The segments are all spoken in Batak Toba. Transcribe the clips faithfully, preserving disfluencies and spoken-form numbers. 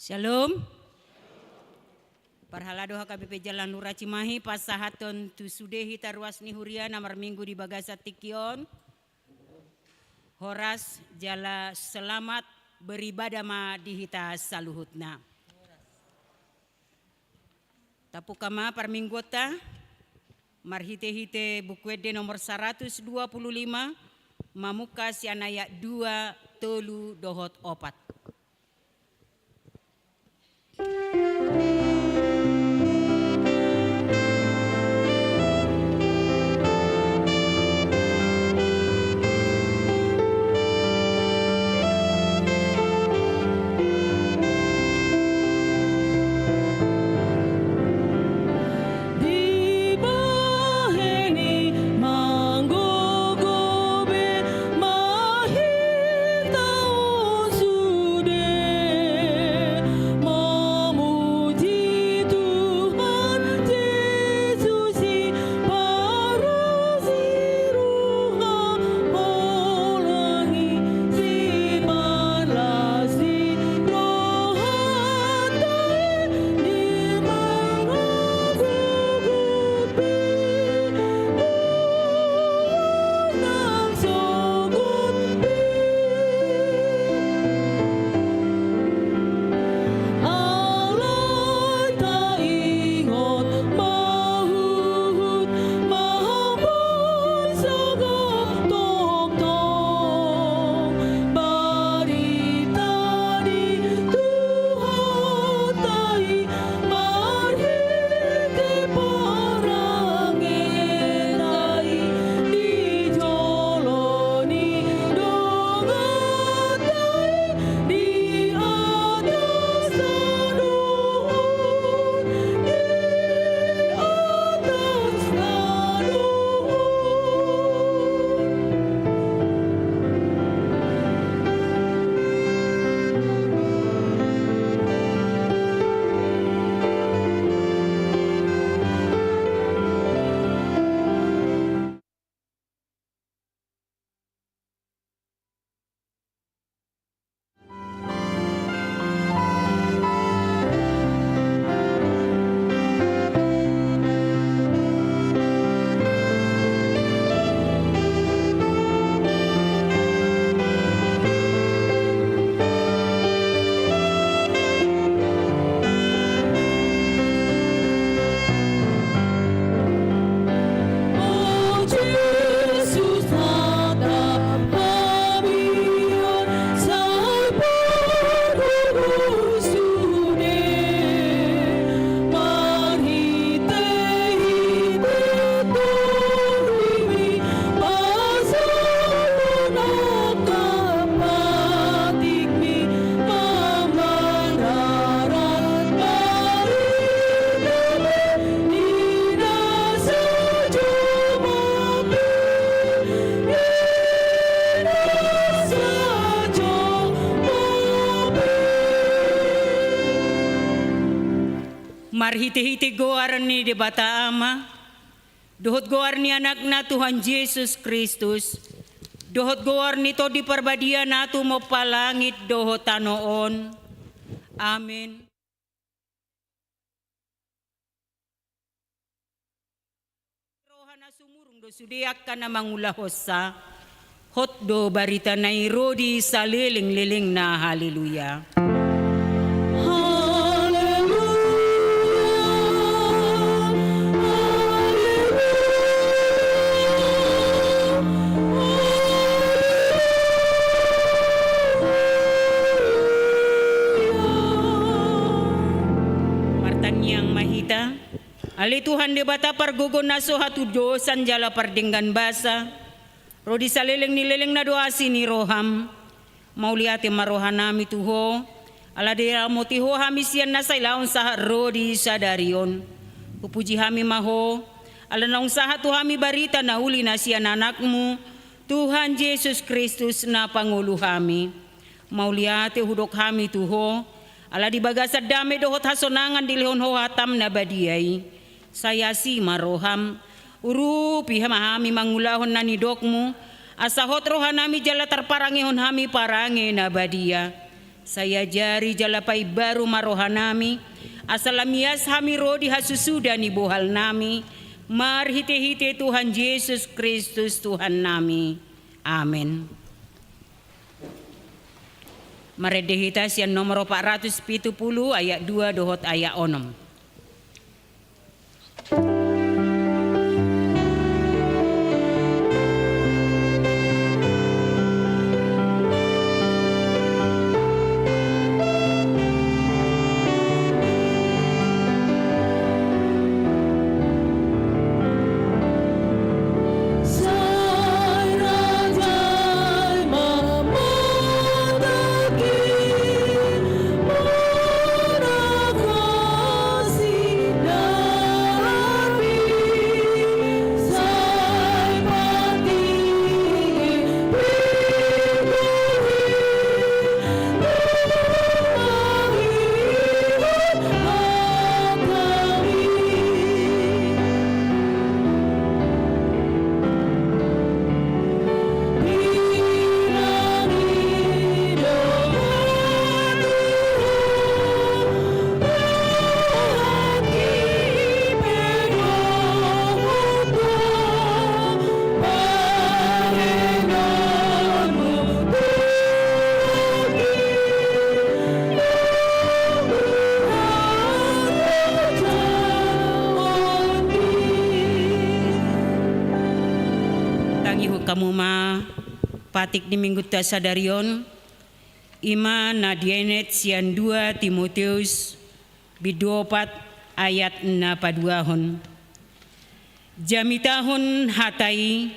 Shalom. Parhalado H K B P Jalan Lura Cimahi, pasahathon tu sude hita ruas ni huria na marminggu di bagasan tingki on. Horas jala selamat beribadah ma di hita saluhutna. Tabuka ma parmingguonta, marhite-hite Buku Ende nomor saratus dua pulu lima, mamungka sian ayat dua, tolu dohot opat. Dibahen i manggogo be ma hita on sude, mamuji Tuhan Jesus i paras ni roha, holang i simarlas ni rohanta i. Barita ni Tuhanta i marhite parangenta i di jolo ni donganta i, di atas tano on, di atas tano on. Marhite-hite goar ni Debata Ama, dohot goar ni Anakna Tuhan Jesus Kristus, dohot goar ni Tondi Parbadia na tumompa langit dohot tano on. Amen. Roha na sumurung do sude angka na mangulahonsa. Hot do barita na i ro di saleleng-lelengna. Haleluya. Haleluya. Haleluya. Martangiang ma hita. Ale Tuhan Debata pargogo na so hatudosan jala pardenggan basa, ro di saleleng ni lelengna do asi ni roham. Mauliate ma rohanami tu Ho, ala diramoti Ho hami sian na sai laon sahat ro di sadari on. Hupuji hami ma Ho, ala naung sahat tu hami barita na uli na sian Anakmu, Tuhan Jesus Kristus na pangolu hami. Mauliate hudok hami tu Ho, ala di bagasan dame dohot hasonangan dilehon Ho hatam na badia i. Sai asi ma roham, urupi ma hami mangulahon na nidokmu, asa hot rohanami jala tarparangehon hami parange na badia. Sai ajari jala paimbaru ma rohanami, asa lam ias hami ro di hasusuda ni bohalnami, marhitehite Tuhan Jesus Kristus Tuhannami. Amen. Marende hita sian nomor opat ratus pitu pulu ayat dua dohot ayat onom. Tangihon hamu ma patik ni Minggunta sadari on, i ma na dienet sian dua Timoteus bindu opat ayat na paduahon. Jamitahon hata i,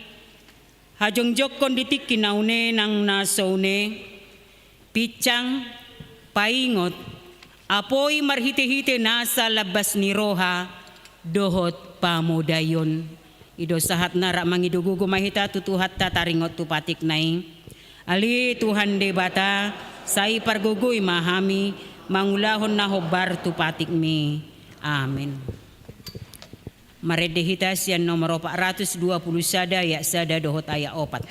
hajongjongkon di tingki na une nang na so une, pinsang, paingot, apoi marhitehite nasa lambas ni roha dohot pamodaion. I do sahatna, rap mangido gogo ma hita tu Tuhanta taringot tu patikna i. Ale Tuhan Debata, sai pargogoi ma hami mangulahon na hombar tu patikmi. Amen. Marende hita sian nomor opat ratus dua pulu sada ayat sada dohot ayat opat.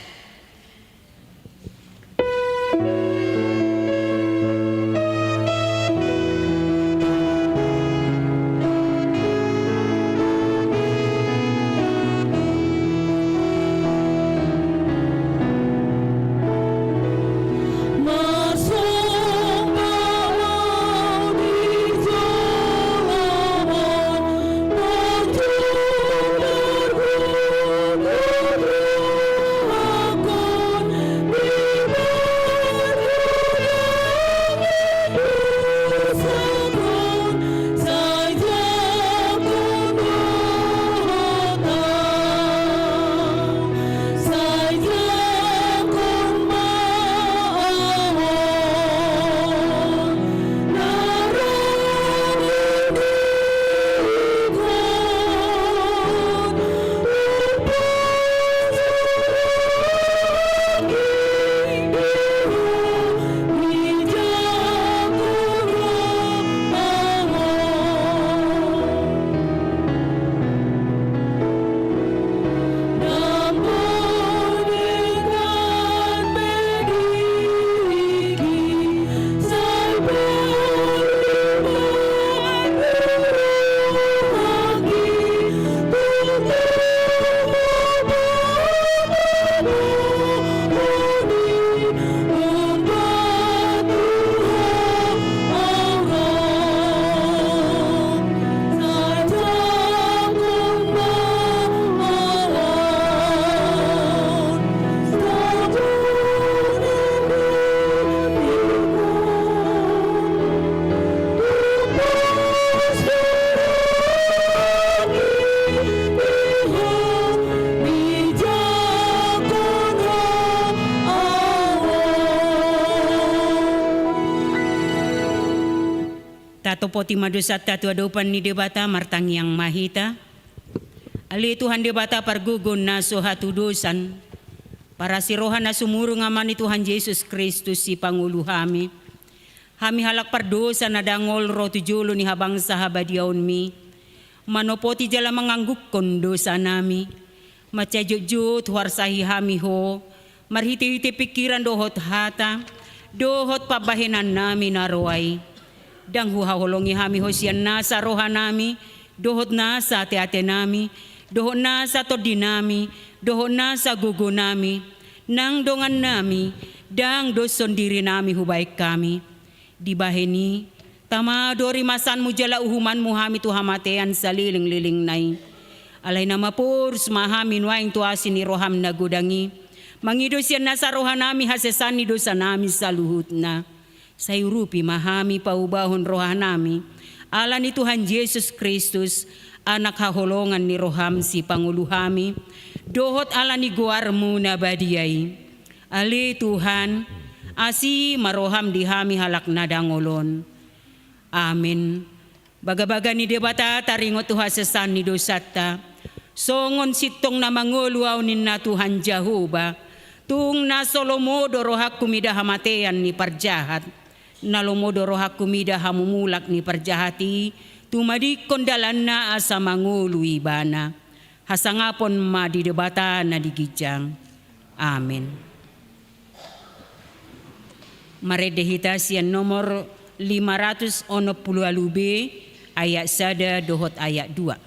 Tatopoti ma dosanta tu adopan ni Debata, martangiang ma hita. Ale Tuhan Debata pargogo na so hatudosan, parasi roha na sumurung, Ama ni Tuhan Jesus Kristus, Sipangolu hami. Hami halak pardosa na dangol ro tu jolo ni habangsa habadiaonmi, manopoti jala manganggungkon dosanami. Mansai jotjot huarsahi hami Ho, marhitehite pingkiran dohot hata, dohot pambahenannami na roa i. Ndang huhaholongi hami ho sian nasa rohanami, dohot nasa ateatenami, dohot nasa tondinami, dohot nasa gogonami, nang dongannami, ndang doshon dirinami hubahen hami. Dibahen i, tama do rimasanmu jala uhumanmu hami tu hamatean salelenglelengna i. Alai na maporus ma hami nuaeng tu asi ni roham na godang i, mangido sian nasa rohanami hasesaan ni dosanami saluhutna. Sai urupi ma hami paubahon rohanami, ala ni Tuhan Jesus Kristus, Anak haholongan ni roham sipangolu hami, dohot ala ni goarmu na badia i. Ale Tuhan, asi ma roham di hami halak na dangol on. Amen. Bagabaga ni Debata taringot tu hasesaan ni dosanta. Songon sintong na mangolu ahu ninna Tuhan Jahowa. Tung na so lomo do rohangku mida hamatean ni parjahat. Na lomo do rohangku mida hamumulak ni parjahat i, tumadingkon dalanna asa mangolu ibana. Hasangapon ma di Debata na di ginjang. Amen. Marende hita sian nomor lima ratus onom pulu ualu B, ayat sada dohot ayat dua.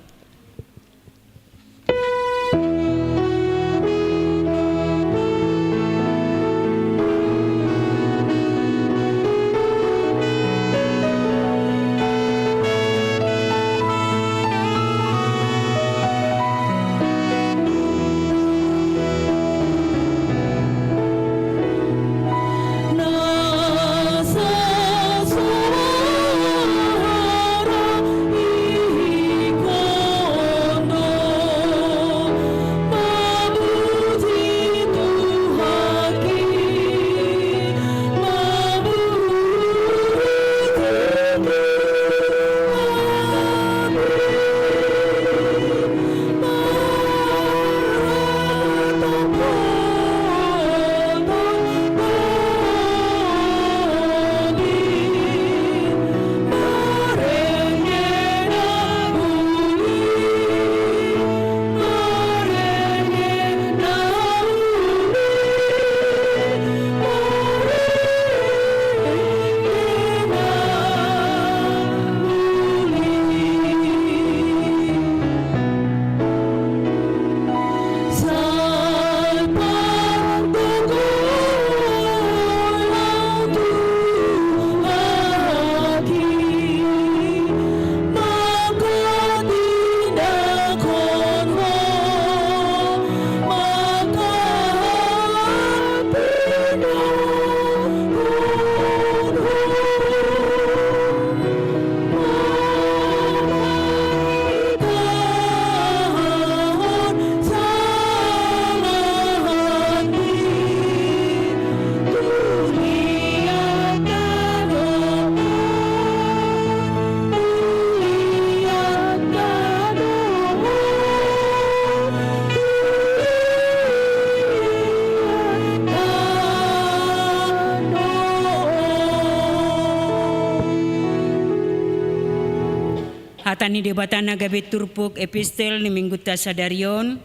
Hata ni Debata na gabe turpuk epistel ni minggunta sadari on,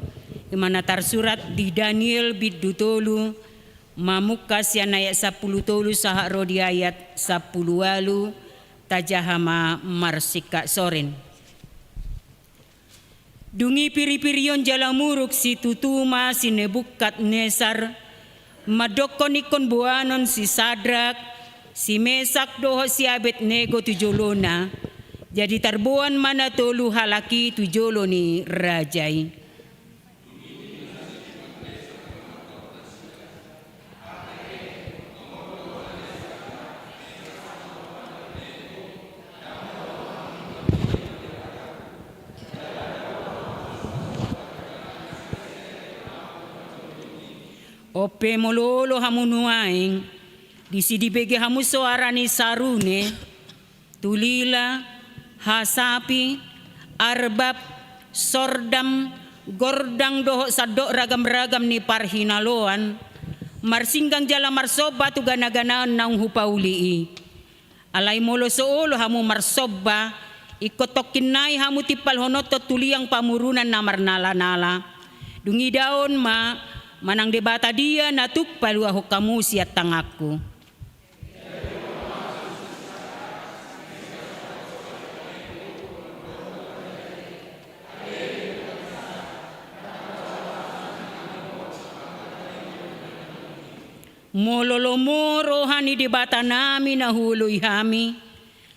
i ma na tarsurat di Daniel bindu tolu, mamungka sian ayat sampulu tolu sahat ro di ayat sampulu ualu, tajaha ma marsingkat sorin. Dung i piripirion jala muruk situtu ma si Nebukadnesar, mandokkon ingkon boanon si Sadrak, si Mesak dohot si Abednego tu jolona. Jadi tarboan ma na tolu halak i tu jolo ni raja i. On pe molo olo hamu nuaeng, disi dibege hamu soara ni sarune, tulila, hasapi, arbab, sordam, gordang dohot sandok ragam-ragam ni parhinaloan, marsinggang jala marsomba tu ganaganaon naung hupauli i. Alai molo so olo hamu marsomba, ingkon tongkin nai hamu timpalhononhon tu liang pamurunan na marnalanala. Dung i daon ma, manang debata dia na tuk paluahon hamu sian tanganku. Molo lomo roha ni Debatanami na huoloi hami,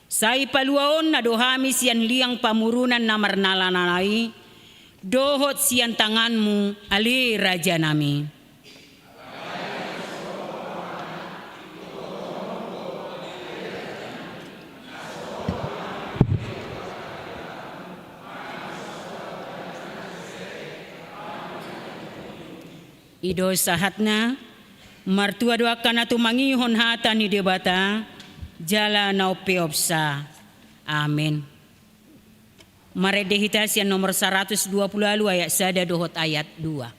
sai paluaonna do hami sian liang pamurunan na marnala-nala i, dohot sian tanganmu, ale Rajanami. I do sahatna, martua do angka na tumangihon hata ni Debata, jala na umpeopsa. Amen. Marende hita sian nomor saratus dua pulu ualu ayat sada dohot ayat dua.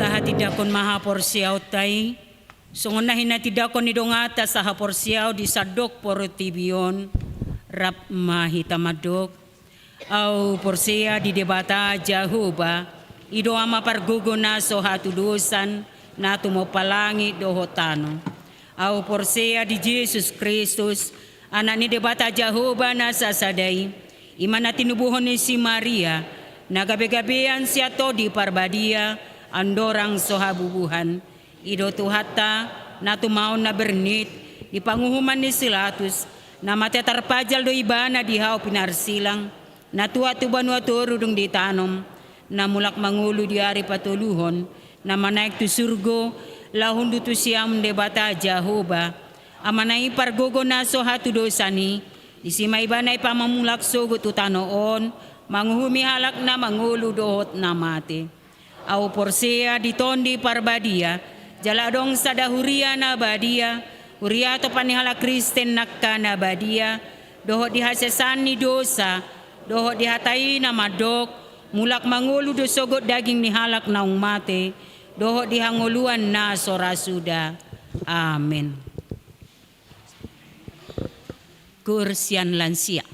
Tahatindangkon ma haporseaonta i, songon na hinatindangkon ni donganta sahaporseaon di sandok portibi on, rap ma hita mandok. Ahu porsea di Debata Jahowa, i do Ama pargogo na so hatudosan, na tumompa langit dohot tano. Ahu porsea di Jesus Kristus, Anak ni Debata Jahowa na sasada i, i ma na tinubuhon ni si Maria, na gabe-gabean sian Tondi Parbadia, andorang so habubuhan. I do Tuhanta, na tumaon na bernit, di panguhuman ni si Pilatus, na mate tarpajal do ibana di hau pinarsilang, na tuat tu banua toru dung ditanom, na mulak mangolu di ari patoluhon, na manaek tu surgo, laho hundul tu siamun Debata Jahowa, Amana i pargogo na so hatudosan i, disi ma ibana i pamamulak sogot tu tano on, manguhumi halak na mangolu dohot na mate. Ahu porsea di Tondi Parbadia, jala adong sada huria na badia, huria atopan ni halak Kristen angka na badia, dohot di hasesaan ni dosa, dohot di hata i na mandok, mulak mangolu do sogot daging ni halak naung mate, dohot di hangoluan na so ra suda. Amen. Koor sian lansia.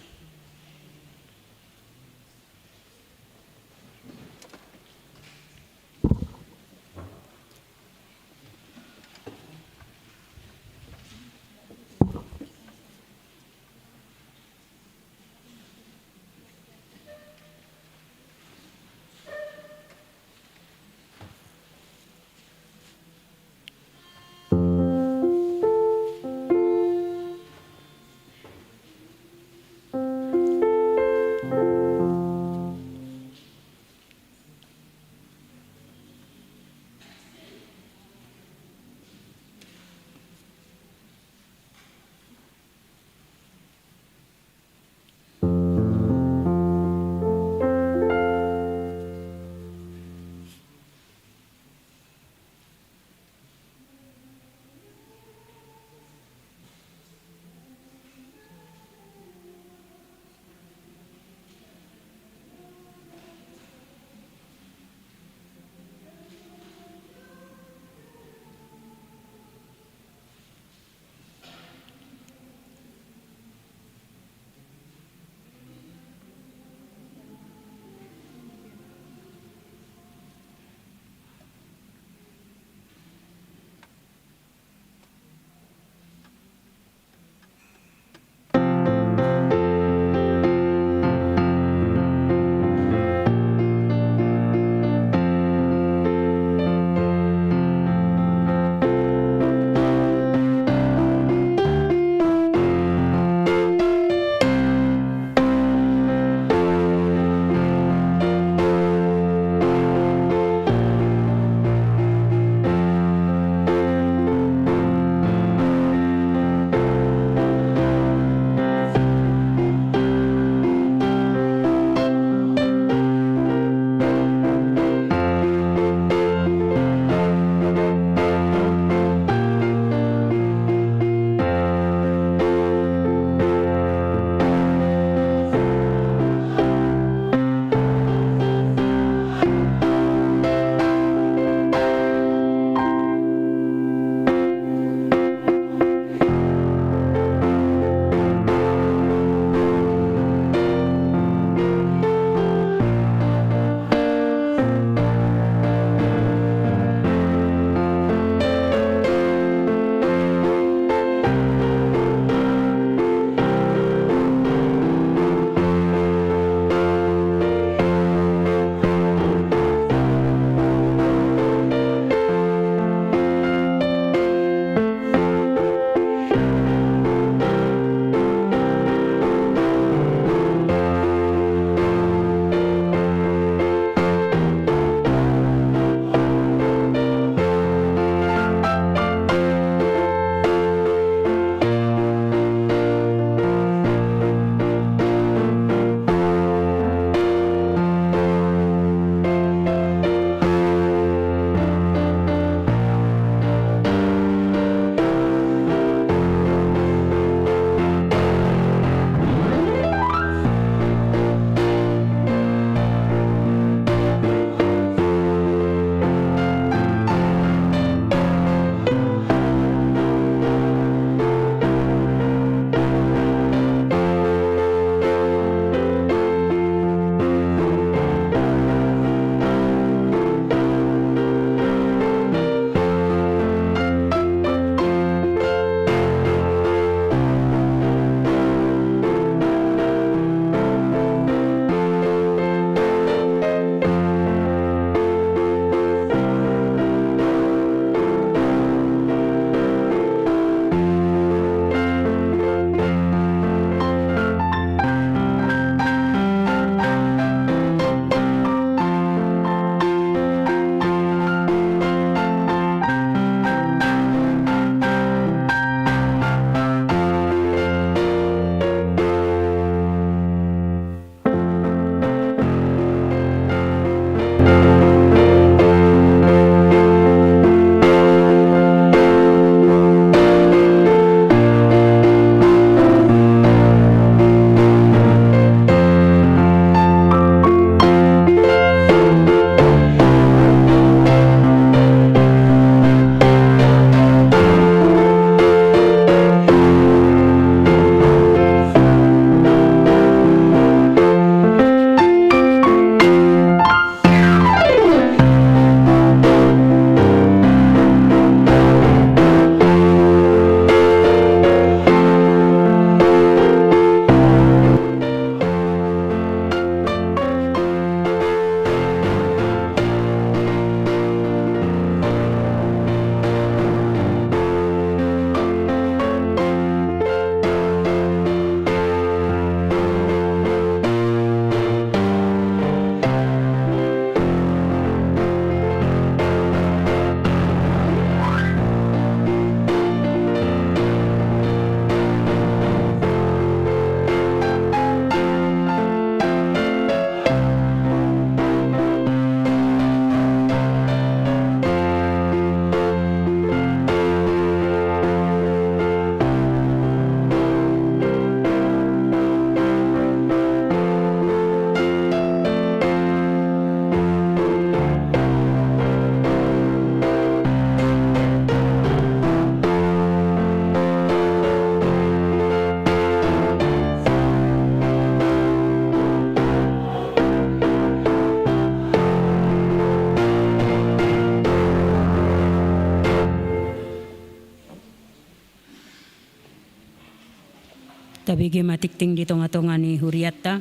Tabege ma tingting di tonga-tonga ni hurianta.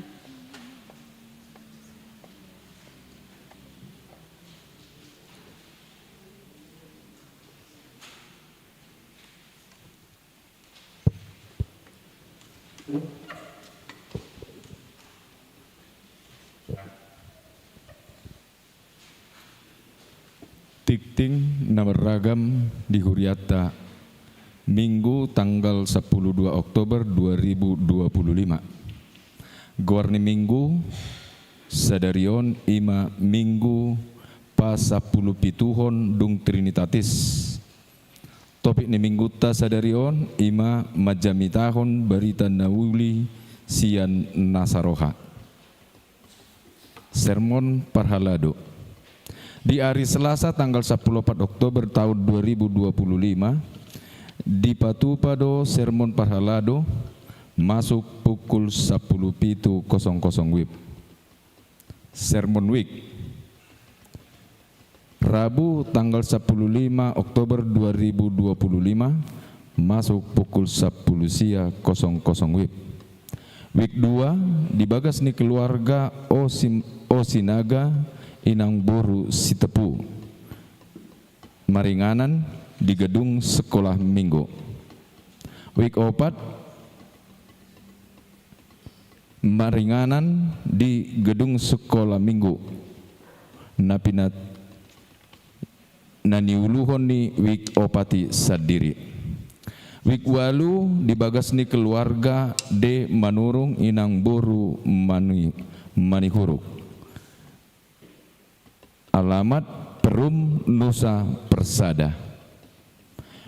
Tingting na marragam di hurianta, Minggu tanggal sampulu dua Oktober dua ribu dua puluh lima. Goar ni Minggu sadari on i ma Minggu pasampulupituhon dung Trinitatis. Topik ni Minggunta sadari on i ma manjamitahon barita na uli sian nasa roha. Sermon parhalado. Di ari Selasa tanggal sampulu opat Oktober taon dua ribu dua puluh lima, dipatupa do sermon parhalado masuk pukul sampulu pitu kosong kosong WIB. Sermon WIB. Rabu tanggal sampulu lima Oktober dua ribu dua puluh lima, masuk pukul sampulu sia kosong kosong WIB. WIB dua, di bagas ni keluarga O Sim-, O Sinaga, inang boru Sitepu. Maringanan di gedung sekolah Minggu. WIB opat, maringanan di gedung sekolah Minggu na pina-, na niuluhon ni WIB opat i sandiri. WIB ualu, di bagas ni keluarga D Manurung, inang boru Mani-, Manihuruk. Alamat Perum Nusa Persada.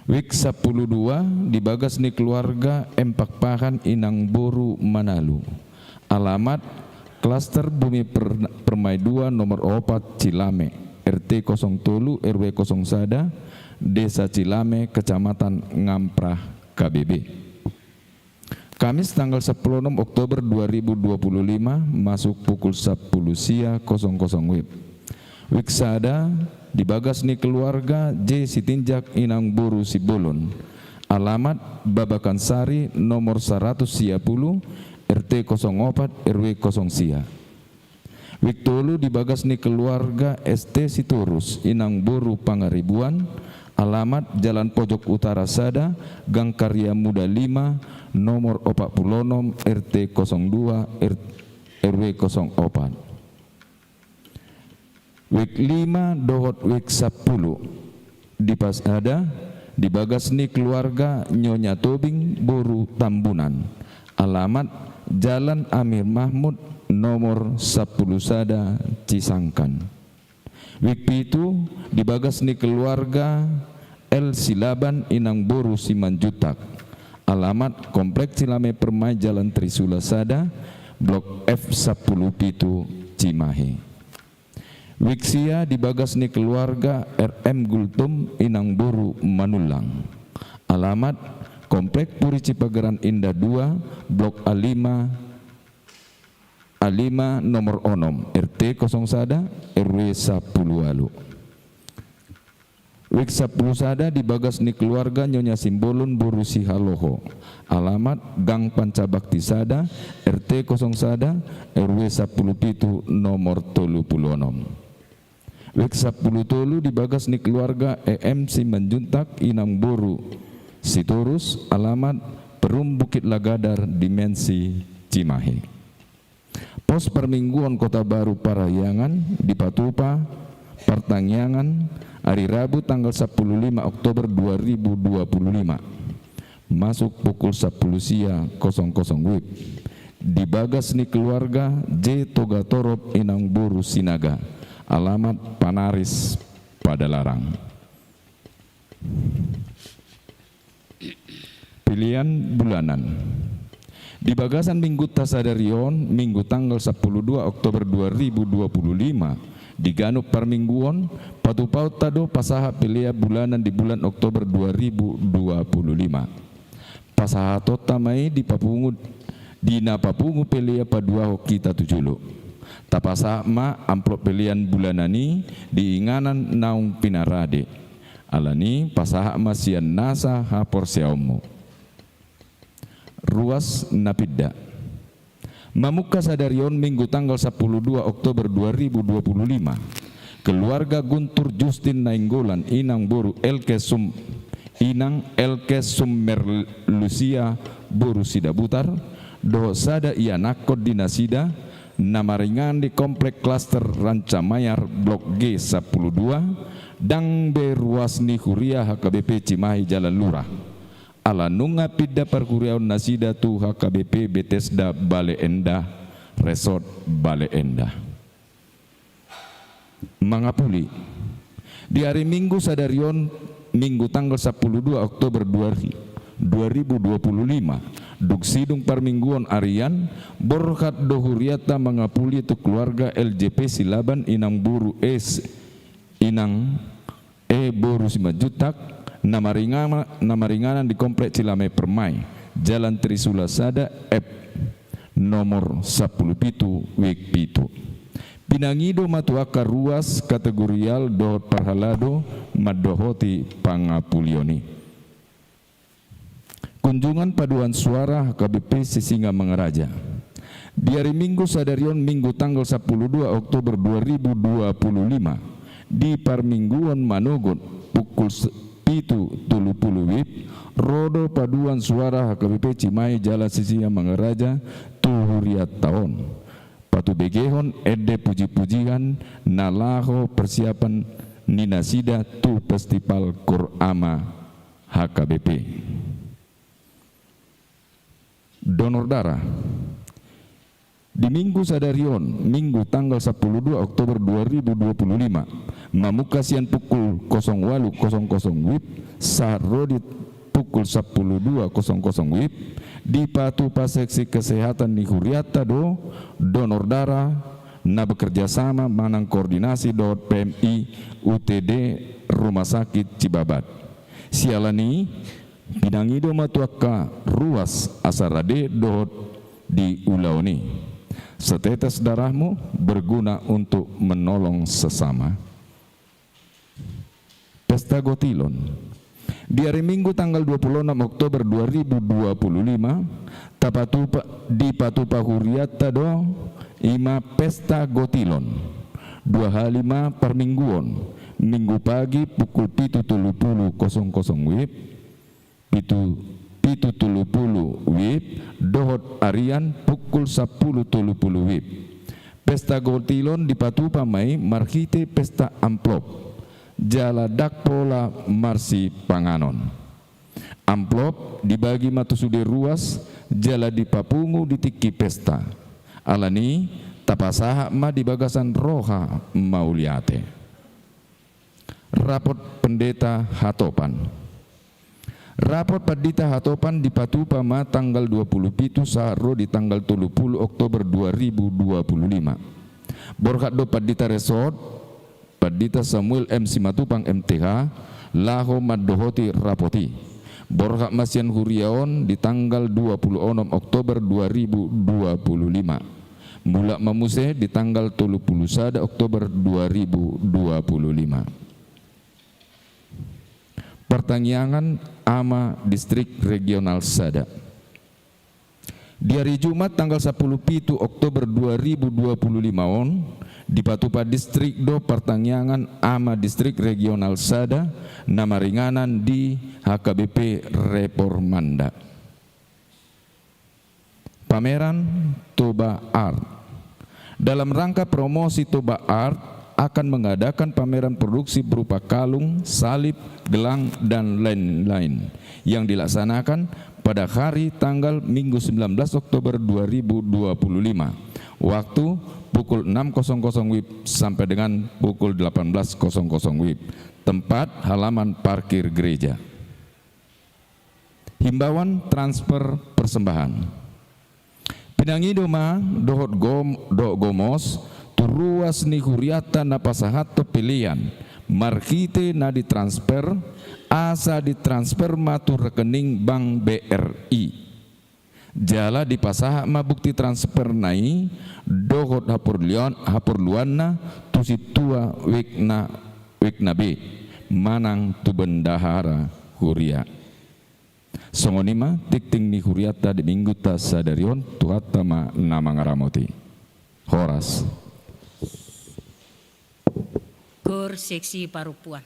WIB sampulu dua, di bagas ni keluarga M Pakpahan, inang boru Manalu. Alamat Klaster Bumi Per-, Permai dua nomor opat Cilame, RT kosong tolu, RW kosong sada, Desa Cilame, Kecamatan Ngamprah, K B B. Kamis tanggal sampulu onom Oktober dua ribu dua puluh lima, masuk pukul sampulu sia kosong kosong WIB. WIB sada, di bagas ni keluarga J Sitinjak, inang boru Sibolon. Alamat Babakan Sari nomor saratus sia pulu, RT kosong opat, RW kosong sia. WIB tolu, di bagas ni keluarga S T Sitorus, inang boru Pangaribuan, alamat Jalan Pojok Utara sada, Gang Karya Muda lima, nomor opat pulu onom, RT kosong dua, R-, RW kosong opat. WIB lima dohot WIB sampulu. Di pas-, sada, di bagas ni keluarga Nyonya Tobing boru Tambunan. Alamat Jalan Amir Mahmud nomor sampulu sada Cisangkan. WIB pitu, di bagas ni keluarga L Silaban, inang boru Simanjuntak. Alamat Komplek Cilame Permai, Jalan Trisula sada, Blok F sampulu pitu, Cimahi. WIB sia, di bagas ni keluarga R M Gultom, inang boru Manullang. Alamat Komplek Puri Cipageran Indah dua, Blok A lima, A lima nomor onom, RT kosong sada, RW sampulu ualu. WIB sampulu sada, di bagas ni keluarga Nyonya Simbolon boru Sihaloho. Alamat Gang Pancabakti sada, RT kosong sada, RW sampulu pitu, nomor tolu pulu onom. WIB sampulu tolu, di bagas ni keluarga E M Simanjuntak, inang boru Sitorus, alamat Perum Bukit Lagadar, Dimensi, Cimahi. Pos Parmingguon Kota Baru Parahyangan dipatupa partangiangan ari Rabu tanggal sampulu lima Oktober dua ribu dua puluh lima, masuk pukul sampulu sia kosong kosong WIB, di bagas ni keluarga J Togatorop, inang boru Sinaga, alamat Panaris, Padalarang. Pelean bulanan. Di bagasan Minggunta sadari on, Minggu tanggal sampulu dua Oktober dua ribu dua puluh lima, di ganup parmingguon, patupaonta do pasahat pelean bulanan di bulan Oktober dua ribu dua puluh lima. Pasahatonta ma i di papungu, di na papungu pelean paduahon hita tu jolo. Tapasahat ma amplop pelean bulanan i di inganan naung pinarade. Alani, pasahat ma sian nasa haporseaonmu. ruas na pinda. Mamungka sadari on, Minggu tanggal sampulu dua Oktober dua ribu dua puluh lima, keluarga Guntur Justin Nainggolan, inang boru Elke Sum-, inang Elke Summer Lucia boru Sidabutar, dohot sada ianakhon di nasida, na maringanan di Komplek Klaster Rancamayar Blok G sampulu dua, ndang be ruas ni huria H K B P Cimahi Jalan Lurah. Ala nunga pinda parhuriaon nasida tu H K B P Betesda Bale Endah, Resort Bale Endah. Mangapuli. Di ari Minggu sadari on, Minggu tanggal sampulu dua Oktober dua ri-, dua ribu dua puluh lima, dung sidung parmingguon arian, borhat do hurianta mangapuli tu keluarga L J P Silaban, inang boru S, inang E boru Simanjuntak, na maringana-, na maringanan di Komplek Cilame Permai, Jalan Trisula sada F, nomor sampulu pitu, wijk pitu. Pinangido ma tu angka ruas, kategorial dohot parhalado mandohoti pangapulion i. Kunjungan paduan suara H K B P Sisingamangaraja. Di ari Minggu sadari on, Minggu tanggal sampulu dua Oktober dua ribu dua puluh lima, di parmingguon manogot pukul se-, pitu tolu pulu wib, ro do paduan suara H K B P Cimahi Jalan Sisingamangaraja tu hurianta on, patubegehon ende puji-pujian na laho persiapan ni nasida tu Festival Kur Ama H K B P. Donor darah. Di Minggu sadari on, Minggu tanggal sampulu dua Oktober dua ribu dua puluh lima, mamungka sian pukul kosong walu kosong kosong wib sahat ro di pukul sampulu dua kosong kosong wib, dipatupa seksi kesehatan ni hurianta do donor darah na bekerja sama manang koordinasi dohot P M I U T D Rumah Sakit Cibabat. Siala ni i, pinangido ma tu angka ruas asa rade dohot di ulaon i. Setetes darahmu berguna untuk menolong sesama. Pesta Gotilon. Di ari Minggu tanggal dua puluh enam Oktober dua ribu dua puluh lima, tapatupa, dipatupa hurianta do i ma Pesta Gotilon. Dua hali ma parmingguon, Minggu pagi pukul pitu tolu pulu kosong kosong wib, pitu, pitu tolu pulu wib, dohot arian pukul sampulu tolu pulu wib. Pesta Gotilon dipatupa ma i marhite pesta amplop, jala ndang pola marsipanganon. Amplop dibagi ma tu sude ruas, jala dipapungu di tingki pesta. Ala ni i, tapasahat ma di bagasan roha mauliate. Rapot Pandita Hatopan. Rapot Pandita Hatopan dipatupa ma tanggal dua pulu pitu sahat ro di tanggal tolu pulu Oktober dua ribu dua pulu lima. Borhat do Pandita Resort, Pandita Samuel M Simatupang M T H, laho mandohoti rapot i. Borhat ma sian huria on di tanggal dua pulu onom Oktober dua ribu dua pulu lima. Mulak ma muse di tanggal tolu pulu sada Oktober dua ribu dua pulu lima. Partangiangan Ama Distrik Regional Sada. Di ari Jumat tanggal sampulu pitu Oktober dua ribu dua pulu lima on, dipatupa distrik do partangiangan Ama Distrik Regional Sada na maringanan di H K B P Repormanda. Pameran Toba Art. Dalam rangka promosi Toba Art akan mengadakan pameran produksi berupa kalung, salib, gelang, dan lain-lain yang dilaksanakan pada hari tanggal Minggu sembilan belas Oktober dua ribu dua puluh lima, waktu pukul enam kosong kosong wib sampai dengan pukul delapan belas kosong kosong wib. Tempat halaman parkir gereja. Himbauan transfer persembahan. Pinangido ma dohot gom-, dohot gomos tu ruas ni hurianta na pasahathon pelean marhite na ditransfer, asa ditransfer ma tu rekening Bank B R I. Jala dipasahat ma bukti transferna i dohot haporluan-, haporluanna tu sintua wijk na, wijk na be manang tu bendahara huria. Songon i ma tingting ni hurianta di Minggunta sadari on, Tuhanta ma na mangaramoti. Horas. Kor seksi parompuan.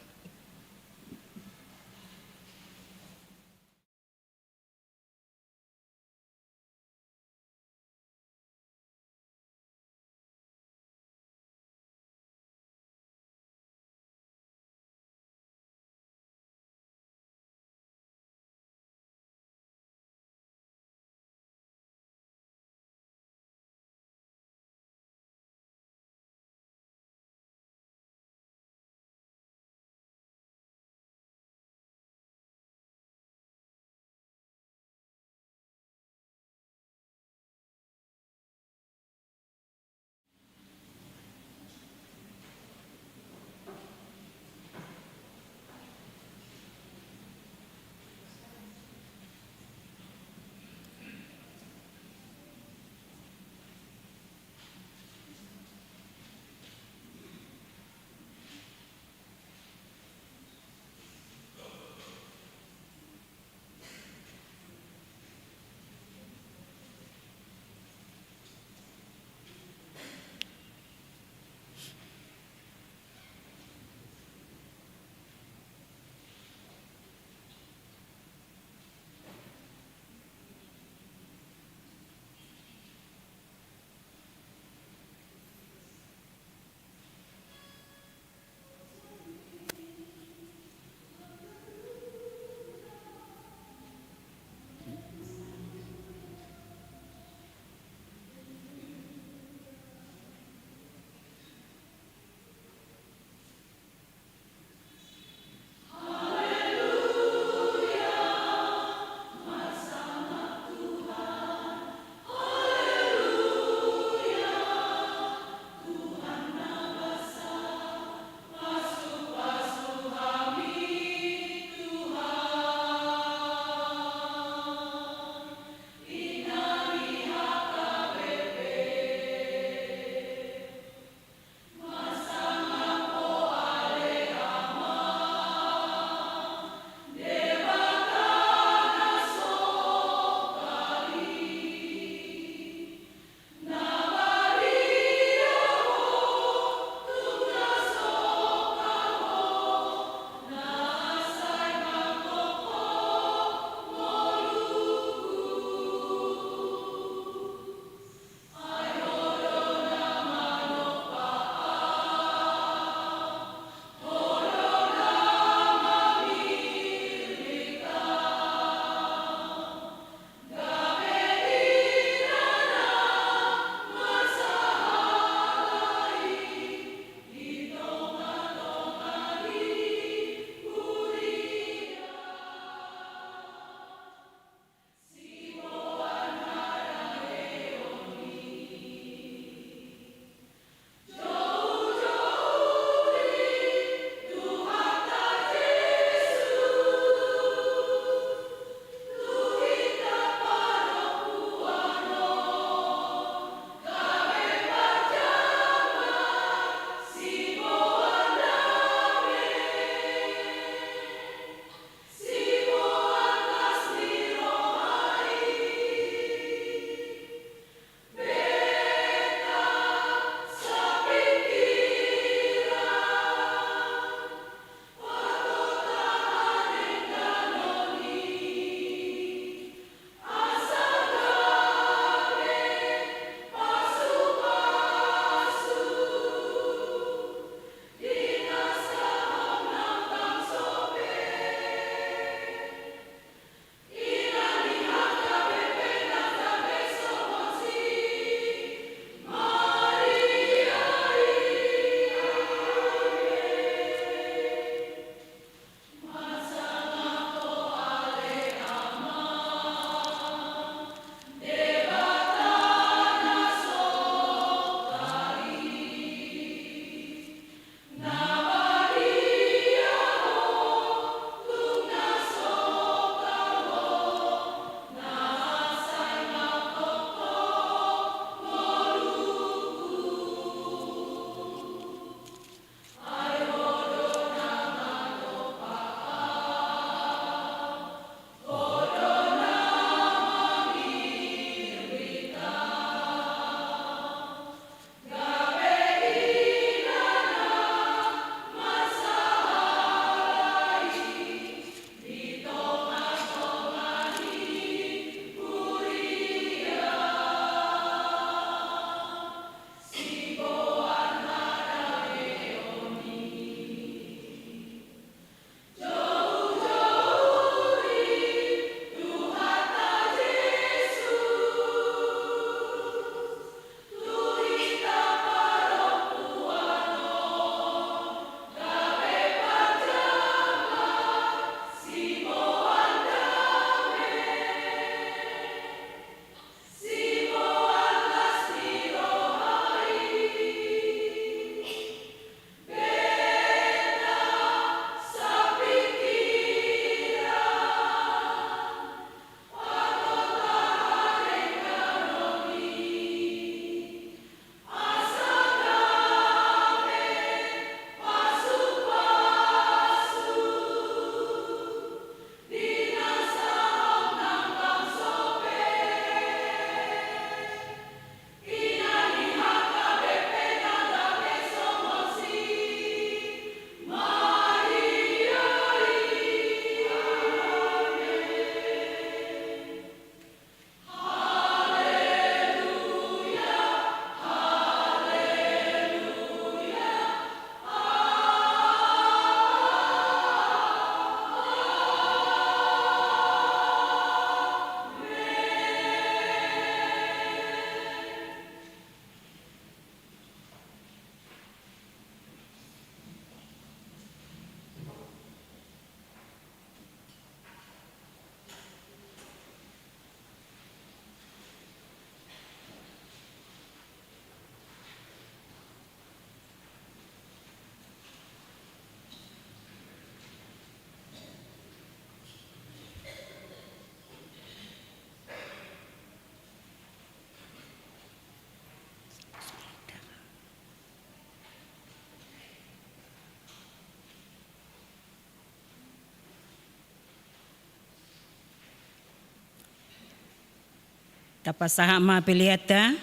Tapasahat ma peleanta,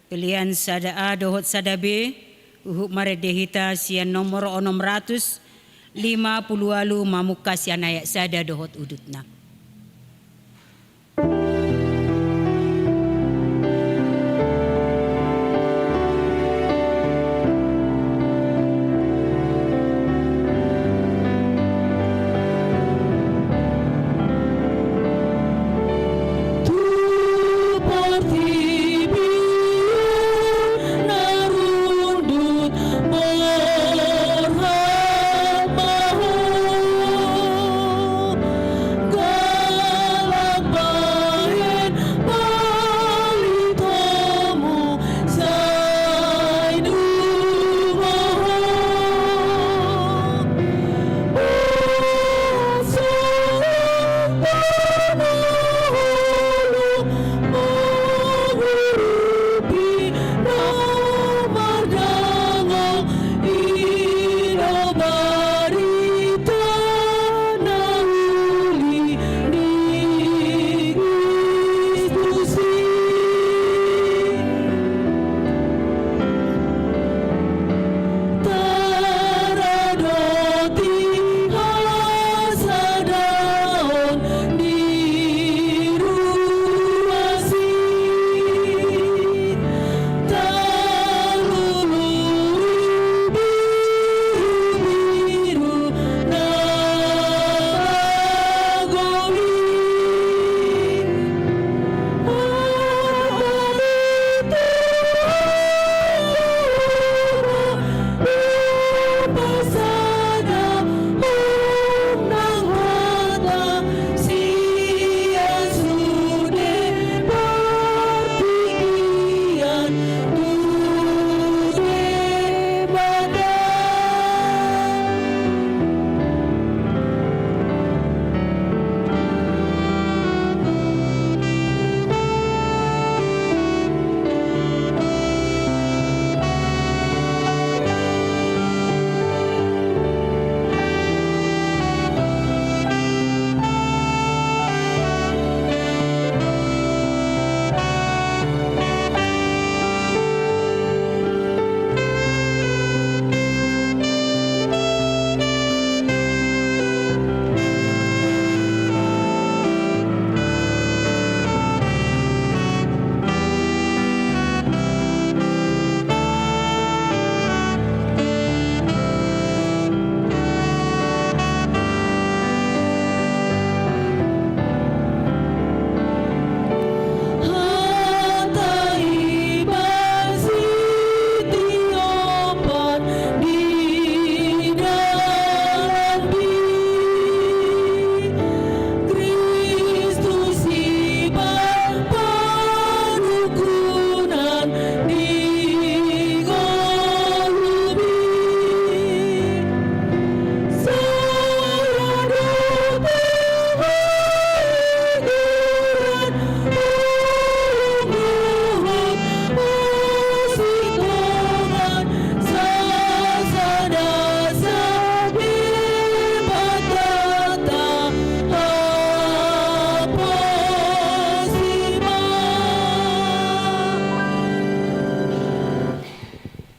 pelean sada A dohot sada B, huhut marende hita sian nomor onom ratus lima pulu ualu mamungka sian ayat sada dohot udutna.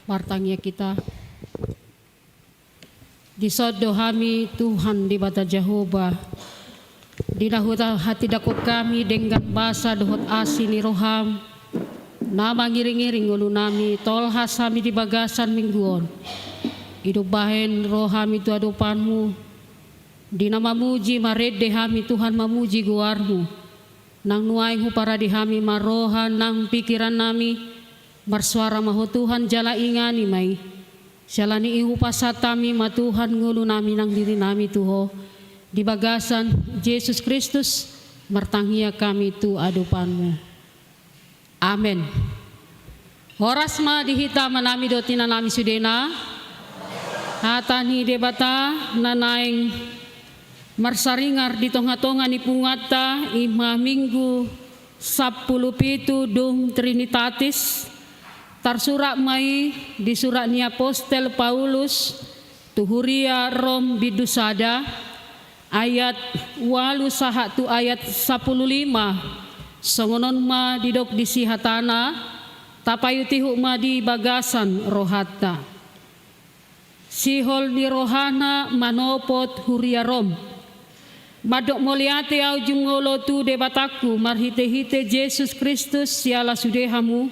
Martangiang hita. Dison do hami Tuhan Debata Jahowa, di na huta hatindangkon hami denggan basa dohot asi ni roham, na mangiringiring ngolunami tolhas hami di bagasan minggu on. Ido bahen ro hami tu adopanmu, di na mamuji marende hami Tuhan mamuji goarmu. Nang nuaeng huparade hami ma roha nang pingkirannami, marsoara ma ho Tuhan jala ingani ma i. Siala ni i hupasahat hami ma Tuhan ngolunami nang dirinami tu ho. Di bagasan Jesus Kristus martangiang hami tu adopanmu. Amen. Horas ma di hita amanami dohot inanami sudena. Hata ni Debata na naeng marsaringar di tongatonga ni punguanta i ma Minggu sampulu pitu dung Trinitatis. Tarsurat ma i di surat ni apostel Paulus tu huria Rom bindu sada, ayat ualu sahat tu ayat sampulu lima. Songon on ma didok disi hatana, tapaihutihut ma di bagasan rohanta. Sihol ni rohana manopot huria Rom. Mandok mauliate ahu jumolo tu Debatangku marhitehite Jesus Kristus siala sude hamu,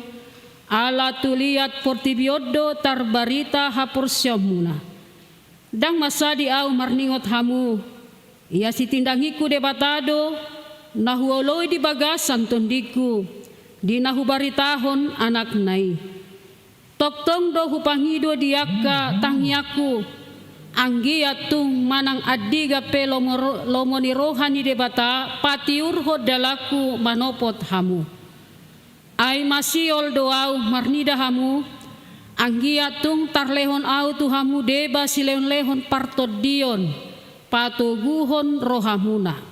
ala tu liat portibi on do tarbarita haporseaonmuna. Ndang mansadi ahu marningot hamu, ia sitindangingku Debata do na huoloi di bagasan tondingku, di na hubaritahon Anakna i. Tongtong do hupangido di angka tangiangku, anggiat tung manang andigan pe lomo ro-, lomo ni roha ni Debata patiurhon dalanku manopot hamu. Ai masihol do ahu marnida hamu, anggiat tung tarlehon ahu tu hamu deba silehonlehon partondion, patoguhon rohamuna.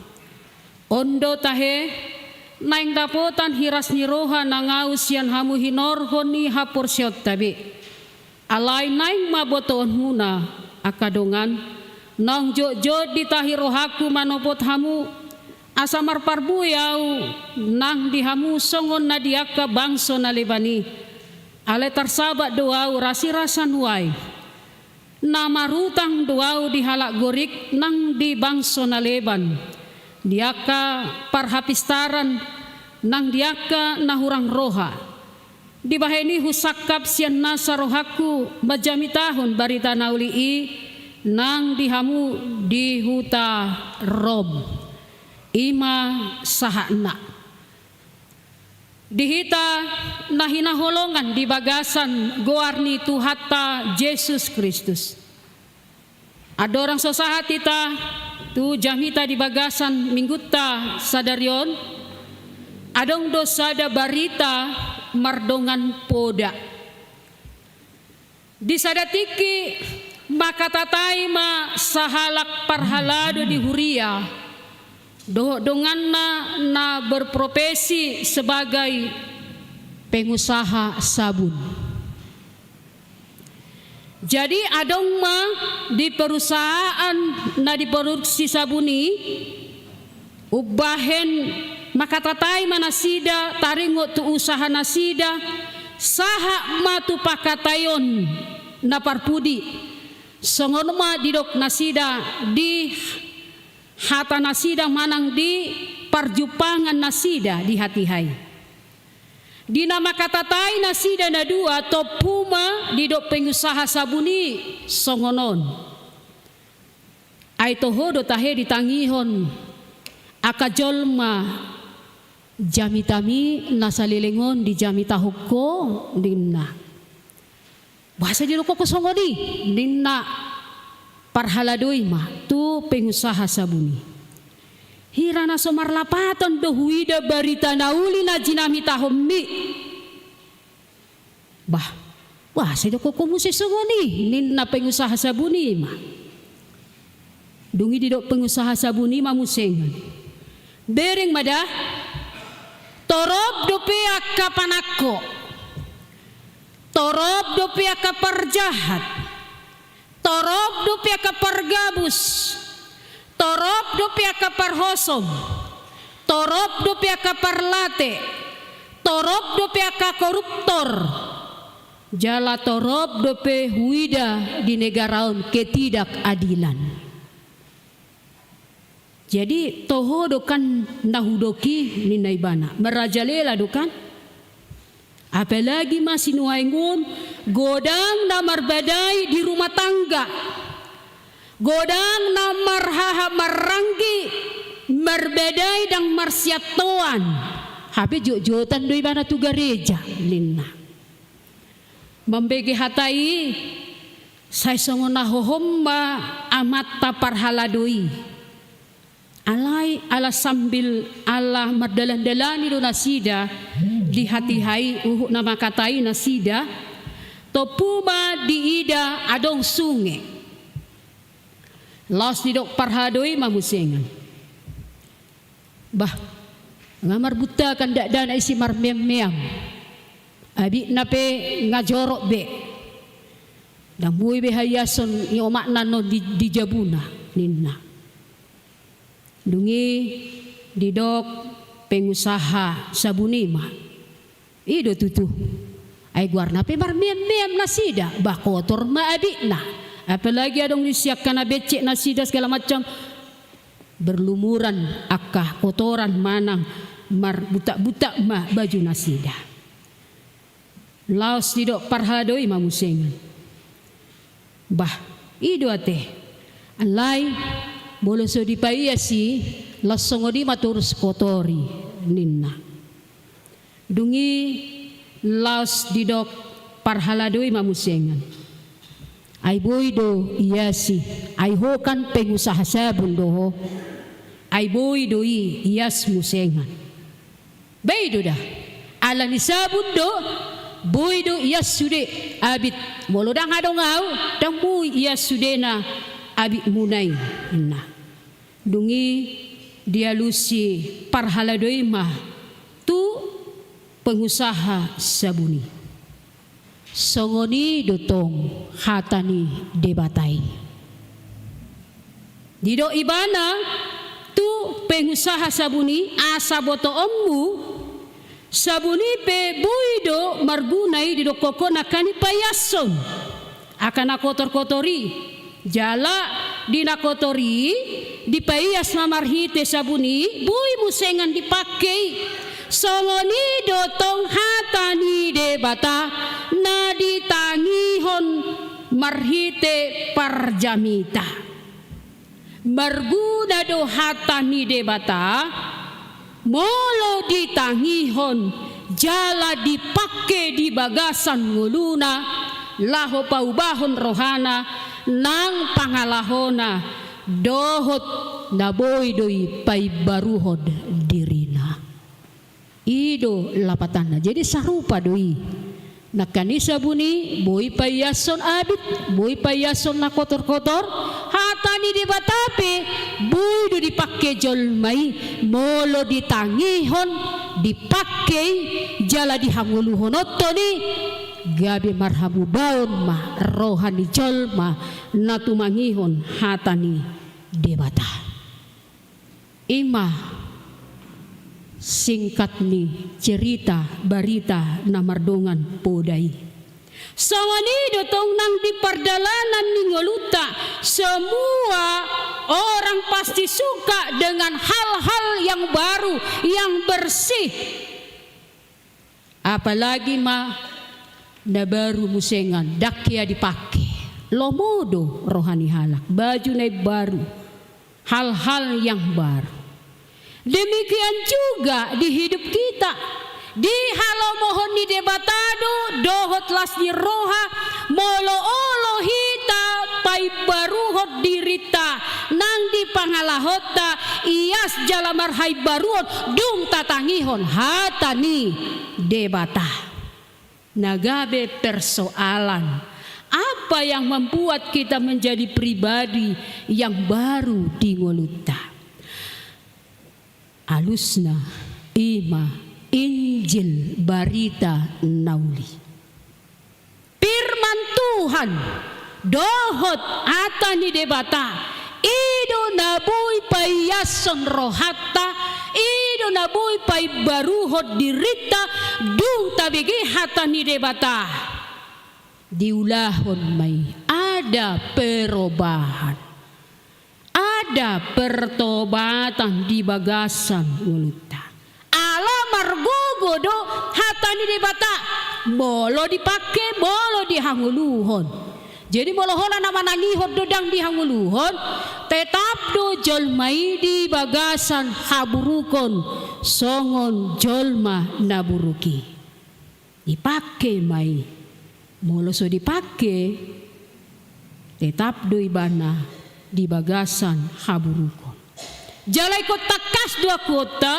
On do tahe, naeng dapotan hiras ni roha nang ahu sian hamu hinorhon ni haporseaonta be. Alai naeng ma botoonmuna, angka dongan, naung jotjot ditahi rohangku manopot hamu, asa marparbue ahu nang di hamu songon na di angka bangso na leban i. Alai tarsabat do ahu rasirasa nuaeng. Na marutang do ahu di halak Gorik nang di bangso na leban, di angka parhapistaran nang di angka na hurang roha. Dibahen i husangkap sian nasa rohangku manjamitahon barita na uli i nang di hamu di huta Rom. I ma sahatna. Di hita na hinaholongan di bagasan goar ni Tuhanta Jesus Kristus. Andorang so sahat hita tu jamita di bagasan minggunta sadari on, adong do sada barita mardongan poda. Di sada tingki, mangkatatai ma sahalak parhalado di huria, dohot donganna na berprofesi sebagai pengusaha sabun. Jadi, adong ma di perusahaan na diproduksi sabun i, umbahen mangkatatai ma nasida taringot tu usaha nasida, sahat ma tu pangkataion na parpudi. Songon ma didok nasida di hata nasida manang di parjumpangan nasida di hatiha i. Di na mangkatatai nasida na dua, tompu ma didok pengusaha sabun i songon on. Ai toho do tahe ditangihon angka jolma jamitami na saleleng on dijamitahon ho, ninna. Boasa didokkon ho songon i, ninna parhalado i ma tu pengusaha sabun i. Hira na so marlapatan do huida barita na uli na jinamitahonmi. Bah, boasa didokkon ho muse songon i, ninna pengusaha sabun i ma. Dung i didok pengusaha sabun i ma muse. Bereng ma da, torop dope angka panangko, torop dope angka parjahat, torop dope angka pargabus, torop dope angka parhosom, torop dope angka parlate, torop dope angka koruptor, jala torop dope huida di negara on ketidakadilan. Jadi, toho do kan na hudok i, ninna ibana. Merajalela do kan? Apalagi ma sinuaeng on, godang na marbadai di rumah tangga. Godang na marhaha marranggi, marbadai ndang marsiantoan. Hape jotjotan do ibana tu gareja, ninna. Mambege hata i, sai songon na hohom ma amanta parhalado i. Alai ala sambil ala mardalandalani do nasida di hatiha i, uhum na mangkatai nasida, tompu ma diida adong sunge. Laos didok parhalado i ma muse. Bah, nga marbuntakan dakdanak i simarmeammeam. Abitna pe nga jorok be. Ndang boi be haiason ni omakna annon di, di jabuna, ninna. Dung i didok pengusaha sabun i ma. I do tutu. Ai goarna pe marmeam-meam nasida, bah kotor ma abitna. Apalagi adong disi angka na becek nasida segala macam, berlumuran angka kotoran manang marbutak-butak ma baju nasida. Laos didok parhalado i ma musengan. Bah, i do ate. Alai, molo so dipaias i, laos songon i ma torus kotor i, ninna. Dung i laos didok parhalado i ma musengan. Ai boi do iasi, ai ho kan pengusaha sabun do ho. Ai boi do i ias musengan. Boi do da. Ala ni sabun do, boi do ias sude abit. Molo ndang adong au, ndang boi ias sudena abitmuna i, ninna. Dung i dialusi parhalado i ma tu pengusaha sabun i. Songon i do tong hata ni Debata i. Didok ibana tu pengusaha sabun i, asa botoonmu, sabun i pe boi do marguna i, didok ho nangkin i paiashon angka na kotor-kotor i. Jala di na kotor i, dipaias ma marhite sabun i, boi musengan dipangke i. Songon i do tong hata ni Debata na ditangihon marhite parjamita. Marguna do hata ni Debata, molo ditangihon jala dipangke di bagasan ngoluna, laho paubahon rohana, nang pangalahona, dohot na boi do i paimbaruhon dirina. I do lapatanna. Jadi sarupa do i. Nangkin i sabun i, boi paiashon abit, boi paiashon na kotor-kotor, hata ni Debata pe, boi do dipangke jolma i, molo ditangihon, dipangke i, jala dihangoluhononhon i, gabe marhamubaon ma roha ni jolma na tumangihon hata ni Debata. I ma singkat ni cerita barita na mardongan poda i. Songon i do tong nang di pardalanan ni ngolunta, semua orang pasti suka dengan hal-hal yang baru, yang bersih. Apalagi ma na baru musengan, ndang hea dipangke. Lomo do roha ni halak, baju na imbaru, hal-hal yang baru. Demikian juga di hidup kita. Dihalomohon ni Debata do dohot las ni roha, molo olo hita paimbaruhon dirinta nang di pangalahonta, ias jala marhaimbaruon, dung tatangihon hata ni Debata. Na gabe persoalan, apa yang membuat kita menjadi pribadi yang baru di ngolunta? Alusna i ma Injil barita na uli. Firman Tuhan dohot hata ni Debata, i do na boi paiashon rohanta, i do na boi paimbaruhon dirinta, dung tabege hata ni Debata. Diulahon ma i, ada perubahan. Ada pertobatan di bagasan ngolunta. Ala margogo do hata ni Debata, molo dipangke, molo dihangoluhon. Jadi molo holan na manangihon do ndang dihangoluhon, tetap do jolma i di bagasan haburukon songon jolma na buruk i. Dipangke ma i. Molo so dipangke, tetap do ibana di bagasan haburukon. Jala ingkon tangkas do akuonta,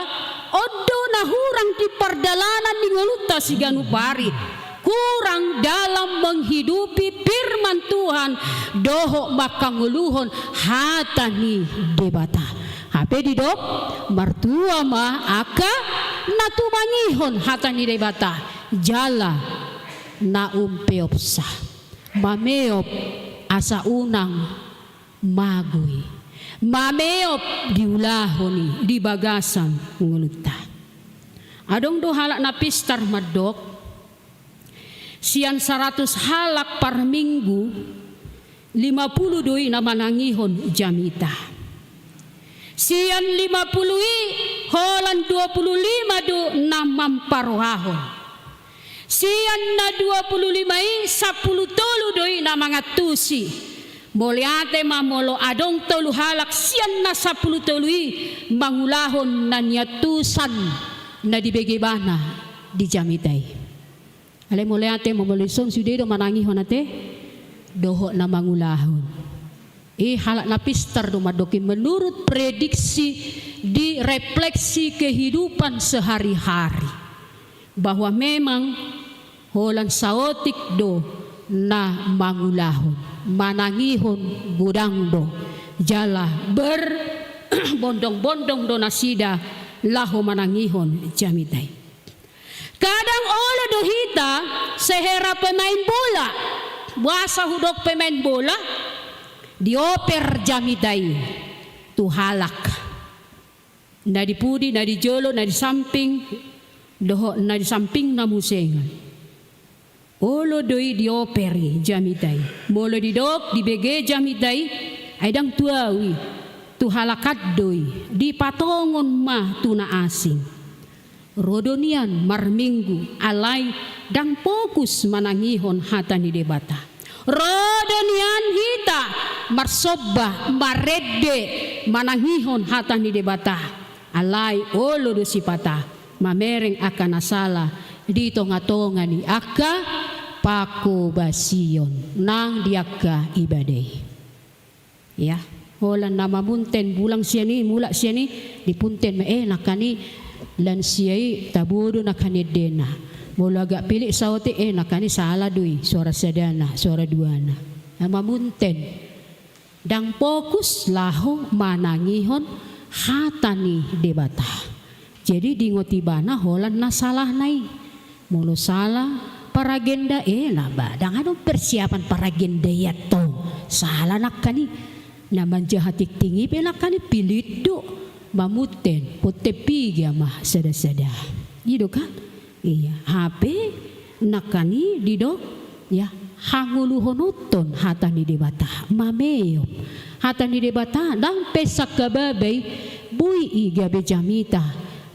on do na hurang di pardalanan ni ngolunta siganup ari. Kurang dalam menghidupi firman Tuhan, dohot manghangoluhon hata ni Debata. Hape didok, martua ma angka na tumangihon hata ni Debata. Jala na umpeopsa. Mameop asa unang mago i. Mameop diulahon i di bagasan ngolunta. Adong do halak na pistar mandok, sian saratus halak parminggu, lima pulu do i na manangihon jamita. Sian lima pulu i, holan dua pulu lima do na mamparohahon. Sian na dua pulu lima i, sampulu tolu do i na mangantusi. Mauliate ma molo adong tolu halak sian na sampulu tolu i mangulahon na niantusan na dibege ibana di jamita i. Alai mauliate ma molo dison sude do manangihon ate dohot na mangulahon. I halak na pistar do mandok i menurut prediksi di refleksi kehidupan sehari-hari, bahwa memang holan saotik do na mangulahon, manangihon godang do, jala berbondong-bondong do nasida laho manangihon jamita i. Kadang olo do hita sehera pemain bola, boasa hudok pemain bola, dioper jamita i tu halak. Na di pudi, na di jolo, na di samping, dohot na di sampingna muse. Olo do i dioper i jamita i. Molo didok dibege jamita i, ai ndang tu ahu i, tu halak an do i, dipatongon ma tu na asing. Ro do nian marminggu, alai ndang fokus manangihon hata ni Debata. Ro do nian hita marsomba, marende, manangihon hata ni Debata. Alai olo do sipata mamereng angka na sala di tonga-tonga ni angka pangkobasion nang di angka ibadah i. Ya, holan na mamunten, bulang sian i, mulak sian i, dipunten ma, eh, nangkaning lansia i tabo do nangkaning endena. Molo agak pilit saotik, eh, nangkaning sala do i, suara sadana, suara duana. Na mamunten. Ndang fokus laho manangihon hata ni Debata. Jadi diingot ibana holan na salahna i. Molo sala paragenda, eh, na ba, ndang adong persiapan paragenda i antong. Sala nangkaning. Na manjaha tingting i pe nangkaning pilit do. Mamunten, punten piga ma sada-sada. I do kan? Iya, hape nangkaning didok, ya, hangoluhononhon hata ni Debata, mameop. Hata ni Debata ndang pe sangkababa i, boi i gabe jamita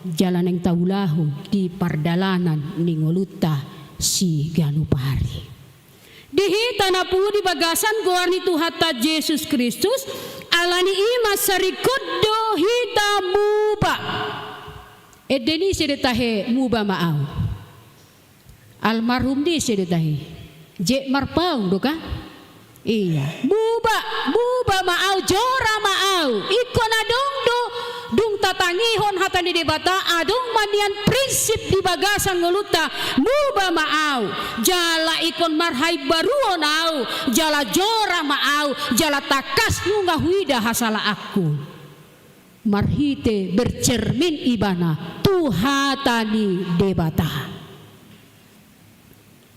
jala naeng taulahon di pardalanan ni ngolunta siganup ari. Di hita na pungu di bagasan goar ni Tuhanta Jesus Kristus, ala ni i ma saringkot do hita muba. Ende ni ise do tahe muba ma ahu? Almarhum ni ise do tahe? Jek Marpaung do kan? Iya. Muba, muba ma ahu, jora ma ahu. Ingkon adong do, dung tatangihon hata ni Debata, adong ma nian prinsip di bagasan ngolunta, muba ma ahu. Jala ingkon marhaimbaruon ahu, jala jora ma ahu, jala tangkas nunga huida hasalaanku. Marhite bercermin ibana tu hata ni Debata.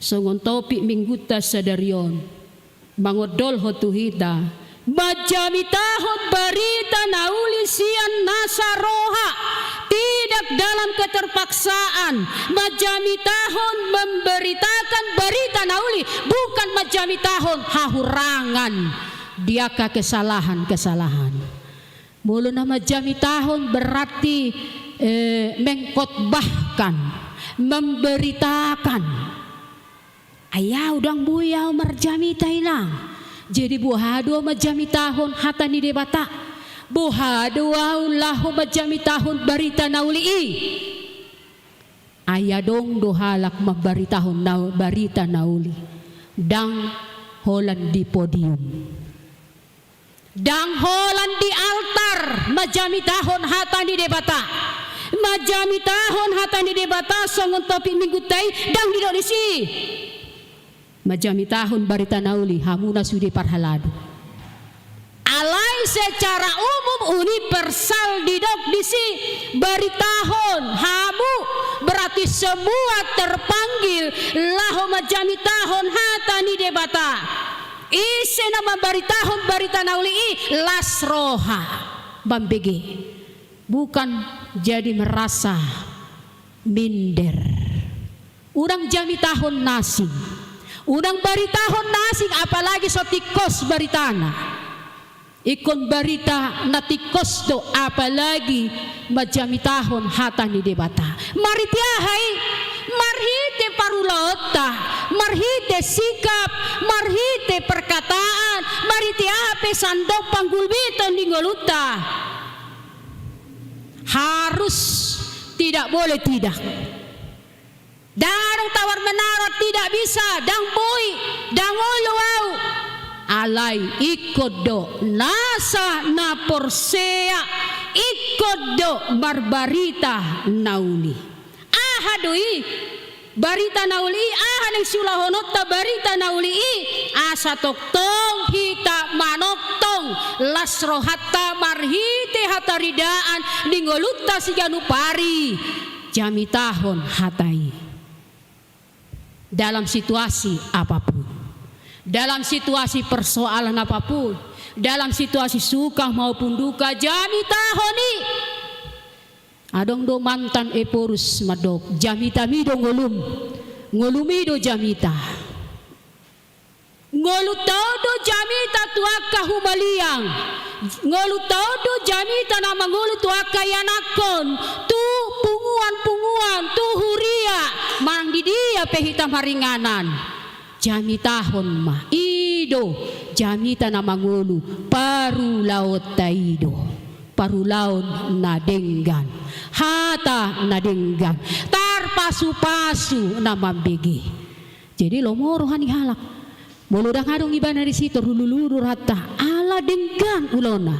Songon topik minggunta sadari on, mangondolhon tu hita, manjamitahon barita na uli sian nasa roha, tidak dalam keterpaksaan, manjamitahon, memberitakan barita na uli, bukan manjamitahon hahurangan di angka kesalahan-kesalahan. Molo na manjamitahon berarti, eh, mengkhotbahkan, memberitakan. Ai ahu ndang boi ahu marjamita i nang. Jadi boha do ahu manjamitahon hata ni Debata? Boha do ahu laho manjamitahon barita na uli i? Ai adong do halak mambaritahon na, barita na uli, ndang holan di podium. Ndang holan di altar manjamitahon hata ni Debata. Manjamitahon hata ni Debata songon topik minggunta i ndang didok disi manjamitahon barita na uli, hamu na sude parhalado. Alai secara umum universal didok disi, baritahon hamu, berarti semua terpanggil laho manjamitahon hata ni Debata. Ise na mambaritahon barita na uli i? Las roha. Mambege. Bukan jadi merasa Minder. Unang jamitahon na asing. Unang baritahon na asing, apalagi so tingkos baritana. Ingkon barita na tingkos do, apalagi manjamitahon hata ni Debata. Marhite aha i? Marhite parulaonta, marhite sikap, marhite perkataan, marhite aha pe sandok panggulmiton di ngolunta. Harus, tidak boleh tidak. Ndang adong tawar menawar, tidak bisa, ndang boi, ndang olo au. Alai ingkon do nasa na porsea, ingkon do marbarita na uli. Aha do i barita na uli i? Aha naeng siulahononta barita na uli i? Asa tongtong hita manongtong las rohanta marhite hataridaan di ngolunta siganup ari. Jamitahon hata i. Dalam situasi apapun, dalam situasi persoalan apapun, dalam situasi suka maupun duka, jamitahon i. Adong do mantan Ephorus mandok, jamitami do ngolum, ngolumi do jamita. Ngolunta on do jamita tu angka humaliang. Ngolunta on do jamita na mangolu tu angka ianakhon, tu punguan-punguan, tu huria, manang di dia pe hita maringanan. Jamitahon ma, i do jamita na mangolu parulaonta i do. Parulaon na denggan, hata na denggan, tarpasupasu na mambege. Jadi lomo roha ni halak. Molo ndang adong ibana disi, tor lululu do rohanta, ala denggan ulaonna,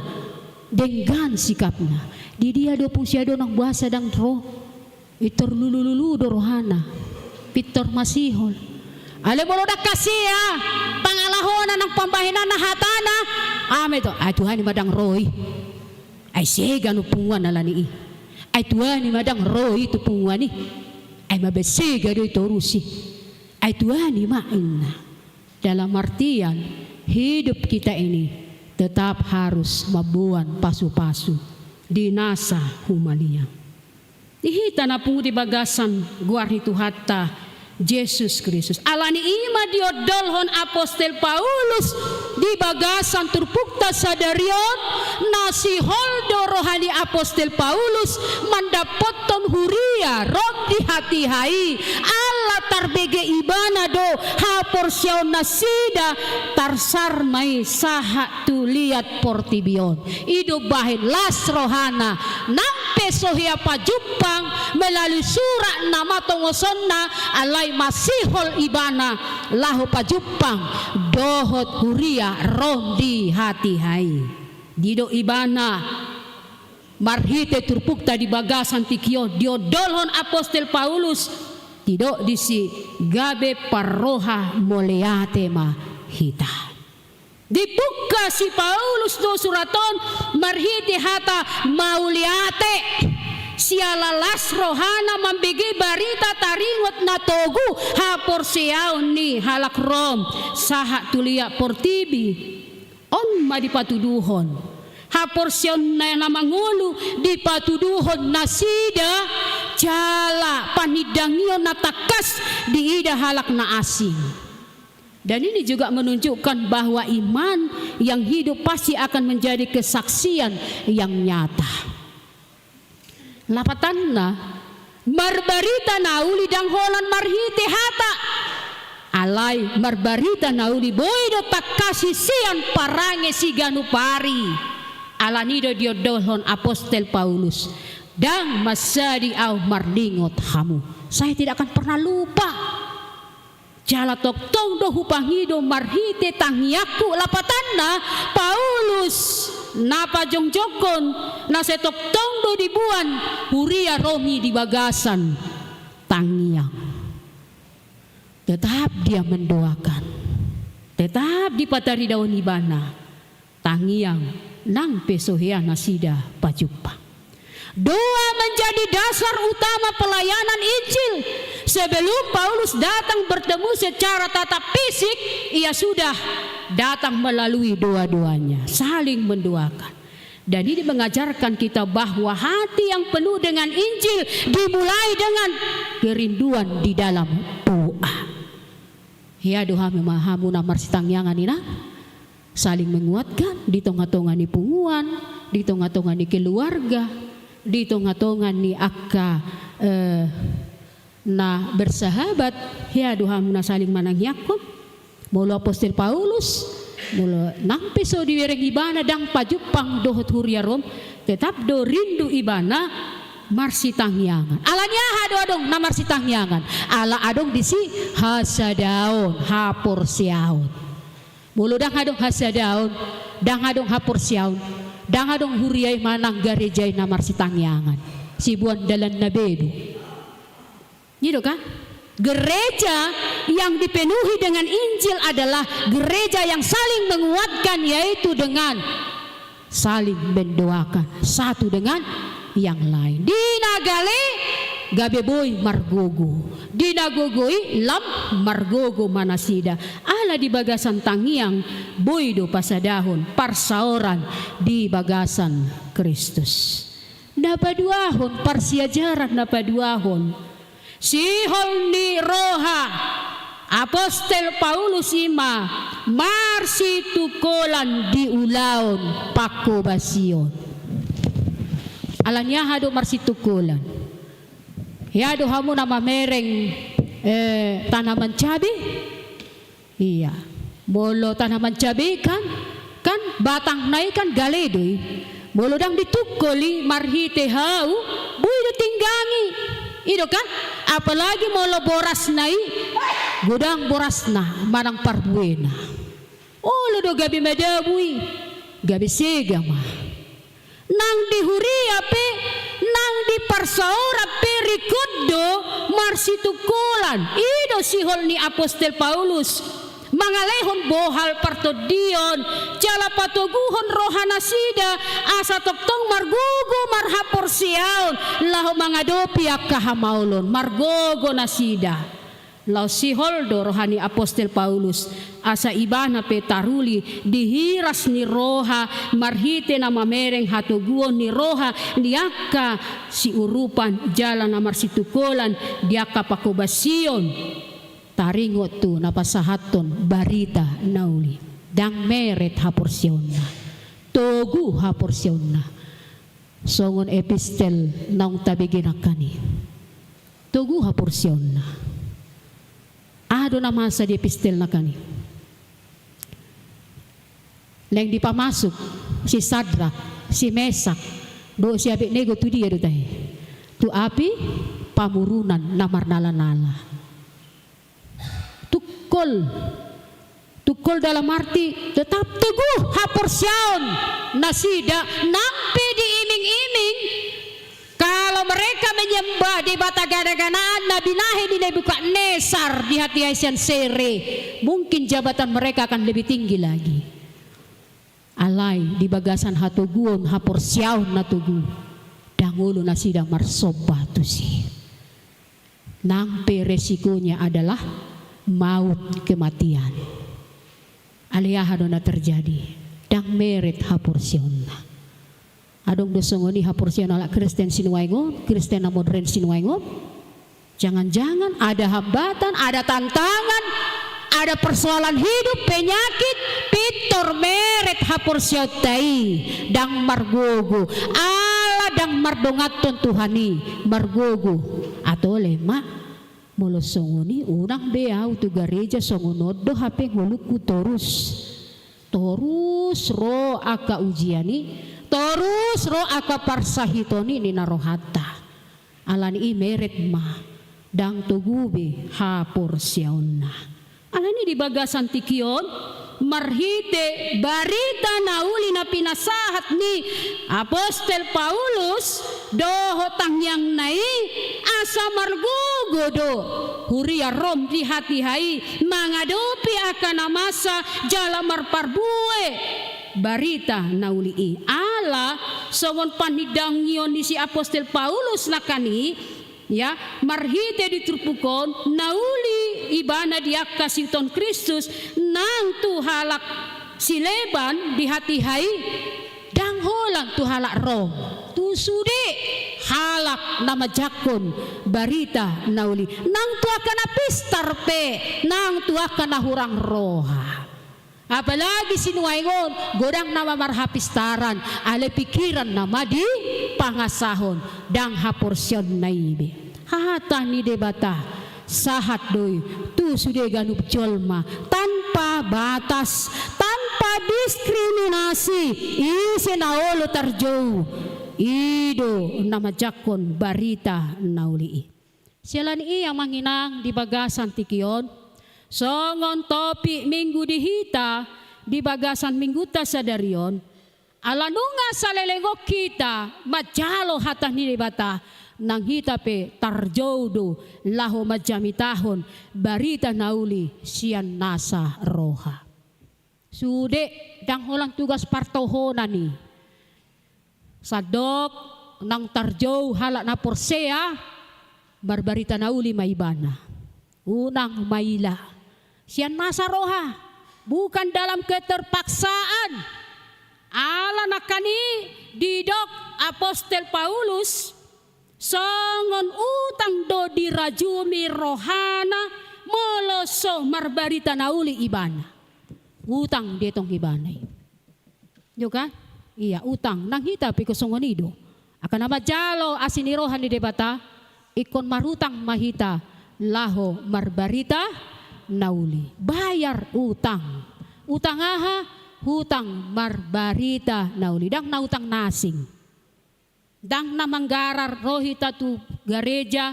denggan sikapna. Di dia do pung siadonang boasa ndang ro? Pintor lulululu do rohana, pintor masihol. Alai molo ndang hasea pangalahona nang pambahenanna, hatana, aha ma ito? Ai Tuhan i ma ndang ro i. Ai sega do punguan alani i. Ai Tuhan i ma ndang ro i tu punguan i. Ai mansai sega do i torusi. Ai Tuhan i ma, inna. Dalam artian, hidup kita ini tetap harus mamboan pasupasu di nasa humaliang. Di hita na pungu di bagasan goar ni Tuhanta Jesus Kristus. Alani i ma diondolhon apostel Paulus di bagasan turpukta sadari on, na sihol do roha ni apostel Paulus mandapothon huria ro di hatiha i, ala tarbege ibana do haporseaon nasida tarsar ma i sahat tu liat portibi on. I do bahen las rohana, nang pe so hea pajumpang melalui surat na matongosonna, alai masihol ibana laho pajumpang dohot huria ro di hatiha i. Didok ibana marhite turpukta di bagasan tingki on, diondolhon apostel Paulus, didok disi, gabe parroha mauliate ma hita. Dipungka si Paulus do surat on marhite hata mauliate, siala las rohana mambege barita taringot na togu haporseaon ni halak Rom sahat tu liat portibi. On ma dipatuduhon haporseaonna na mangolu, dipatuduhon nasida jala panindangion na tangkas diida halak na asing. Dan ini juga menunjukkan bahwa iman yang hidup pasti akan menjadi kesaksian yang nyata. Lapatanna, marbarita na uli ndang holan marhite hata. Alai marbarita na uli boi do tangkasi sian parange siganup ari. Alani do diondolhon apostel Paulus, ndang mansadi ahu marningot hamu. Saya tidak akan pernah lupa. Jala tongtong do hupangido marhite tangiangku, lapatanna Paulus na pajongjongkon na sai tongtong do diboan huria Rom i di bagasan tangiang. Tetap dia mendoakan. Tetap dipataridaon ibana. Tangiang, nang pe so hea nasida pajumpang. Doa menjadi dasar utama pelayanan Injil. Sebelum Paulus datang bertemu secara tatap fisik, ia sudah datang melalui doa-doanya, saling mendoakan. Dan ini mengajarkan kita bahwa hati yang penuh dengan Injil dimulai dengan kerinduan di dalam doa. Ia do hamu ma-, hamu na marsitangiangan, ina, saling menguatkan di tonga-tonga ni punguan, di tonga-tonga ni keluarga, di tonga-tonga ni angka, eh, na bersahabat, ia do hamu na saling manangiangkon. Molo apostel Paulus, molo nang pe so dibereng ibana ndang pajumpang dohot huria Rom, tetap do rindu ibana marsitangiangan. Ala ni aha do adong na marsitangiangan? Ala adong disi hasadaon, haporseaon. Molo ndang adong hasadaon, ndang adong haporseaon, ndang adong huria i manang gareja i na marsitangiangan. Siboan dalanna be do. Gitu kan? Gereja yang dipenuhi dengan Injil adalah gereja yang saling menguatkan, yaitu dengan saling mendoakan satu dengan yang lain. Di na gale gabe boi margogo, di na gogo i lam margogo ma nasida. Ala di bagasan tangiang boi do pasadahon parsaoran di bagasan Kristus. Na paduahon, parsiajaran na paduahon. Sihol ni roha apostel Paulus i ma marsitungkolan di ulaon pangkobasion. Ala ni aha do marsitungkolan? Ia do hamu na mamereng, eh, tanaman cabe? Ia, molo tanaman cabe kan, kan batangna i kan gale do i. Molo ndang ditungkol i marhite hau, boi do tinggang i. I do kan? Apalagi molo borasna i, godang borasna manang parbuena. Olo do gabe madabu i, gabe sega ma. Nang di huria pe, nang di parsaoran pe ringkot do marsitungkolan. I do sihol ni apostel Paulus mangalehon bohal partondion jala patoguhon roha nasida asa tongtong margogo marhaporseaon laho mangadopi angka hamaolon, margogo nasida. Laos sihol do roha ni apostel Paulus, asa ibana pe taruli di hiras ni roha marhite na mamereng hatoguon ni roha di angka siurupan jala na marsitungkolan di angka pangkobasion. Taringot tu na pasahathon barita na uli, ndang meret haporseaonna, togu haporseaonna. Songon epistel naung tabege nangkin i. Togu haporseaonna. Aha do na masa di epistel nangkin i? Naeng dipamasuk si Sadrak, si Mesak, dohot si Abednego tu dia do tahe? Tu api pamurunan na marnala-nala. Tungkol. Tungkol dalam arti tetap teguh haporseaon nasida nang pe diiming-iming. Kalau mereka menyembah debata gana-ganaan na binahen ni Nebukadnesar di hatiha i sian Sere, mungkin jabatan mereka akan lebih tinggi lagi. Alai di bagasan hatoguon haporseaon na togu, ndang olo nasida marsomba tusi. Nang pe resikonya adalah maut, kematian. Alai aha do na terjadi? Ndang meret haporseaonna. Adong do songon i haporseaon halak Kristen sinuaeng on, Kristen na modern sinuaeng on? Jangan-jangan ada hambatan, ada tantangan, ada persoalan hidup, penyakit, pintor meret haporseaonta i, ndang margogo, ala ndang mardonganhon Tuhan i, margogo. Atau le ma, molo songon i, unang be ahu tu gareja, songon on do hape ngolungku torus. Torus ro angka ujian i, torus ro angka parsahiton i ninna rohanta. Ala ni i meret ma, ndang togu be haporseaonna. Ala ni i di bagasan tingki on, marhite barita na uli na pinasahat ni apostel Paulus dohot tangiangna i, asa margogo do huria Rom di hatiha i mangadopi angka na masa jala marparbue barita na uli i. Ala songon panindangion ni si apostel Paulus nangkin i, ya, marhite di turpuk on, na uli ibana di angka siuton Kristus nang tu halak sileban di hatiha i, ndang olo Holan tu halak Rom, tu sude halak na manjangkon barita na uli, nang tu angka na pistar pe, nang tu angka na hurang roha. Apalagi sinuaeng on, godang nama marhapistaran, alai pingkiran nama dipangasahon, ndang haporseaonna i be. Hata ni Debata, sahat do i tu sude ganup jolma, tanpa batas, tanpa diskriminasi, ise na olo tarjou, i do na manjangkon barita na uli i. Siala ni i, amang inang, di bagasan tingki on, songon topik minggu di hita di bagasan minggunta sadari on, ala nunga salelengon hita manjalo hata ni Debata, nang hita pe tarjou do laho manjamitahon barita na uli sian nasa roha. Sude, ndang holan tugas partohonan i. Sandok naung tarjou halak na porsea, marbarita na uli ma ibana. Unang maila. Sian nasa roha, bukan dalam keterpaksaan. Ala nangkin i didok Apostel Paulus, songon utang do dirajumi rohana molo so marbarita na uli ibana. Utang dietong ibana i. Juga? Iya, utang. Nang hita pe ingkon songon i do. Angka na manjalo asi ni roha ni Debata, ingkon marutang ma hita laho marbarita na uli. Bayar utang. Utang aha? Utang marbarita na uli. Ndang na utang na asing. Ndang na manggarar ro hita tu gareja,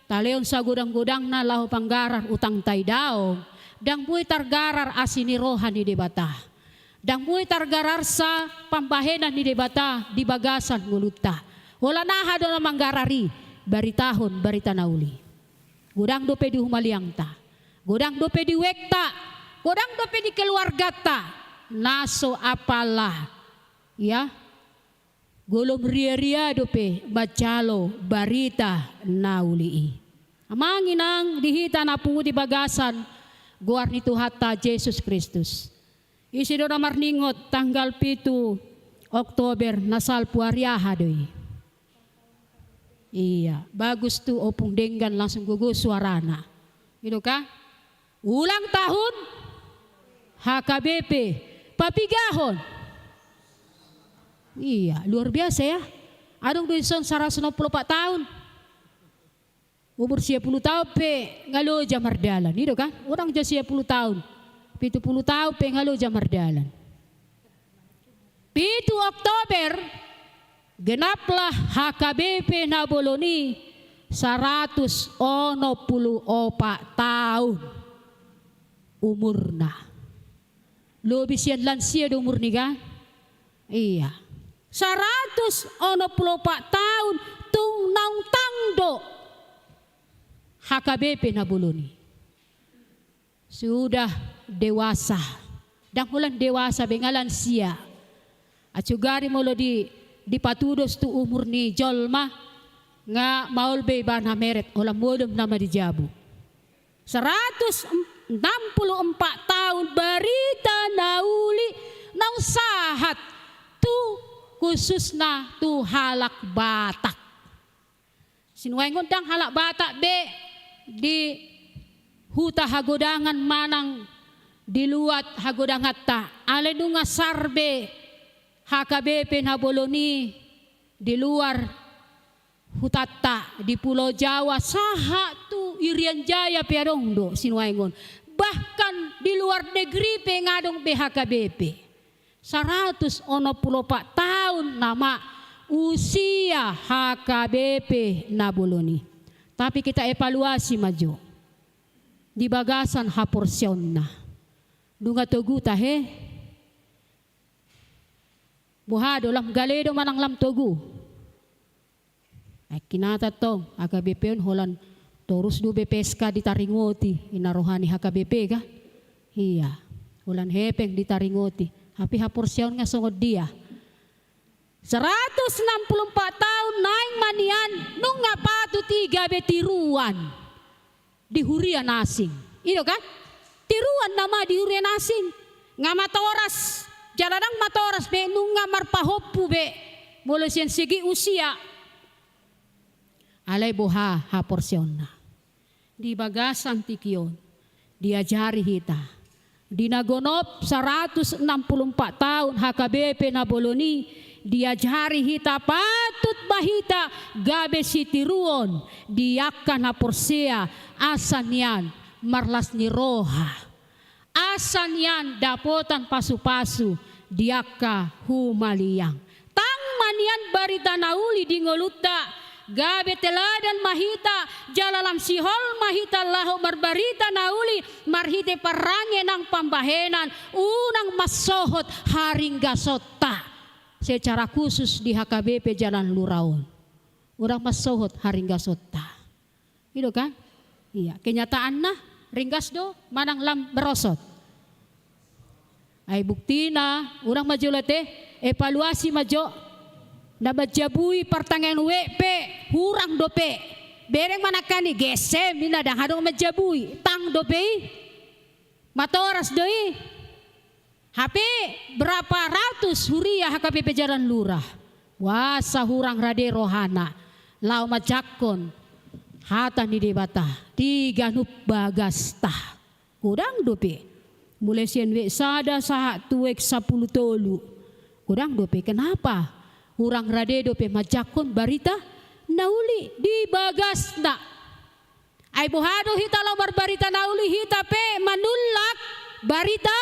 talehon sagodang-godangna laho panggarar utangta i, daong. Ndang boi targarar asi ni roha ni Debata. Ndang boi targararsa pambahenan ni Debata di bagasan ngolunta. Holan aha do na manggarar i? Baritahon barita na uli. Godang dope di humaliangta. Godang dope di wekta. Godang dope di keluargata. Na so apala. Ya. Golom riaria dope manjalo barita na uli i. Amang inang di hita na pungu di bagasan goar ni Tuhanta Jesus Kristus. Ise do na marningot tanggal pitu Oktober na salpu ari aha do i? Iya, bagus tu Ompung Denggan langsung gogo suarana. I do kan? Ulang tahun H K B P, papigahon. Iya, luar biasa ya. Adong do dison saratus onom pulu opat tahun. Umur sia pulu tahun pe nga loja mardalan, i do kan? Unang jo sia pulu tahun. Pitu pulu tahun pe nga loja mardalan. Pitu Oktober, genaplah H K B P na bolon i saratus onom pulu opat tahun umurna. Lobi sian lansia do umurni kan? Iya. Saratus onom pulu opat tahun tung naung tang do H K B P na bolon i. Sudah dewasa. Ndang holan dewasa be, nga lansia. Acu gari molo di, dipatudos tu umur ni jolma, nga maol be ibana meret, holan modom nama di jabu. Saratus enam puluh empat tahun barita na uli naung sahat tu khususna tu halak Batak. Sinuaeng on ndang halak Batak be di huta hagodangan manang di luat hagodanganta, alai nunga sar be H K B P na bolon i di luar hutanta di Pulo Jawa, sahat tu Irian Jaya pe adong do sinuaeng on. Bahkan di luar negeri pe nga adong be H K B P. Saratus onom pulu opat tahun nama usia H K B P na bolon i. Tapi kita evaluasi ma jo di bagasan haporseaonna. Nunga togu tahe? Boha do, lam gale do manang lam togu? Ai kinata tong, H K B P on holan torus do be P S K ditaringoti, i na roha ni H K B P kan? Iya, holan hepeng ditaringoti. Hape haporseaon nga songon dia? Saratus enam puluh empat tahun naeng ma nian, nunga patut i gabe tiruan di huria na asing. I do kan? Tiruan nama di huria na asing. Nga matoras. Jala ndang matoras be, nunga marpahompu be molo sian segi usia. Alai boha haporseaonna? Di bagasan tingki on diajari hita, di na gonop saratus enam pulu empat taon H K B P na bolon i, diajari hita patut ma hita gabe sitiruon di angka na porsea, asa nian marlas ni roha, asa nian dapotan pasupasu di angka humaliang. Tang ma nian barita na uli di ngolunta, gabe teladan ma hita, jala lam sihol ma hita laho marbarita na uli marhite parrange nang pambahenan, unang mansohot haringgasonta. Secara khusus di H K B P Jalan Lura on, unang mansohot haringgasonta. I do kan? Ia, kenyataanna ringgas do manang lam merosot? Ai buktina, unang ma jolo ate, evaluasi ma jo. Na manjabui partangiangan W P hurang dope. Bereng ma nangkaning gesem, ninna, ndang adong manjabui, tang dope i. Matoras do i. Hape berapa ratus huria H K B P Jalan Lura, boasa hurang rade rohana laho manjangkon hata ni Debata di ganup bagasta? Godang dope. Mulai sian W sada sahat tu W sampulu tolu. Godang dope. Kenapa? Hurang rade dope manjangkon barita na uli di bagasna. Ai boha do hita laho marbarita na uli, hita pe manulak barita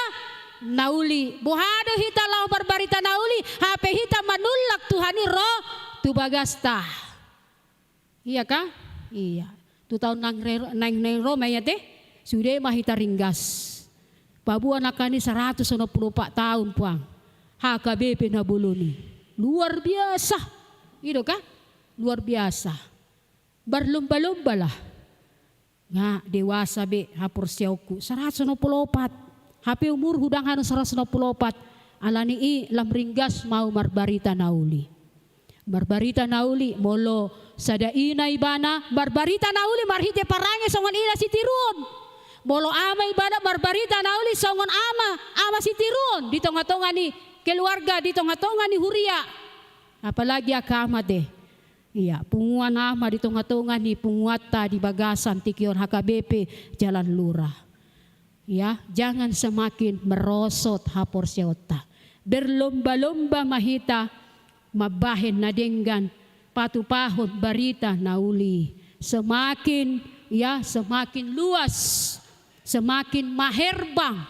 na uli? Boha do hita laho marbarita na uli, hape hita manulak Tuhan i ro tu bagasta? Ia ka? Ia. Tu taon naeng re-, naeng, naeng ro ma i ate, sude ma hita ringgas. Paboa nangkaning saratus onom pulu opat taon puang H K B P na bolon i. Luar biasa. I do ka? Luar biasa. Berlomba-lombalah. Nga dewasa be haporseaonku, saratus onom pulu opat. Hape umurhu ndang adong saratus onom pulu opat. Alani i lam ringgas ma au marbarita na uli. Marbarita na uli, molo sada ina ibana, marbarita na uli marhite parrange songon ina sitiruon. Molo ama ibana, marbarita na uli songon ama, ama sitiruon di tonga-tonga ni keluarga, di tonga-tonga ni huria. Apalagi angka ama ate. Ia, punguan ama di tonga-tonga ni punguanta di bagasan tingki on H K B P Jalan Lura. Ia, jangan semakin merosot haporseaonta. Berlomba-lomba ma hita mambahen na denggan patupahon barita na uli. Semakin, ia, semakin luas, semakin maherbang,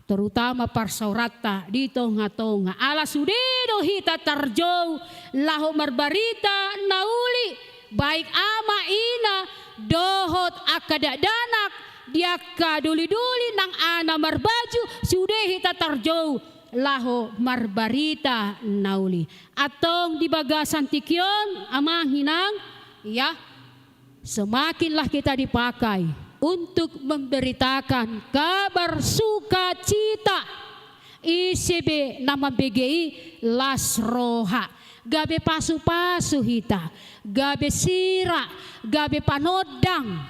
terutama parsaoranta di tonga-tonga. Ala sude do hita tarjou laho marbarita na uli, baik ama, ina, dohot angka dakdanak, di angka doli-doli nang ana marbaju, sude hita tarjou laho marbarita na uli. Antong di bagasan tingki on, amang, inang, ia, semakinlah kita dipakai untuk memberitakan kabar sukacita. Ise be na mambege i las roha. Gabe pasu-pasu hita, gabe sira, gabe panondang.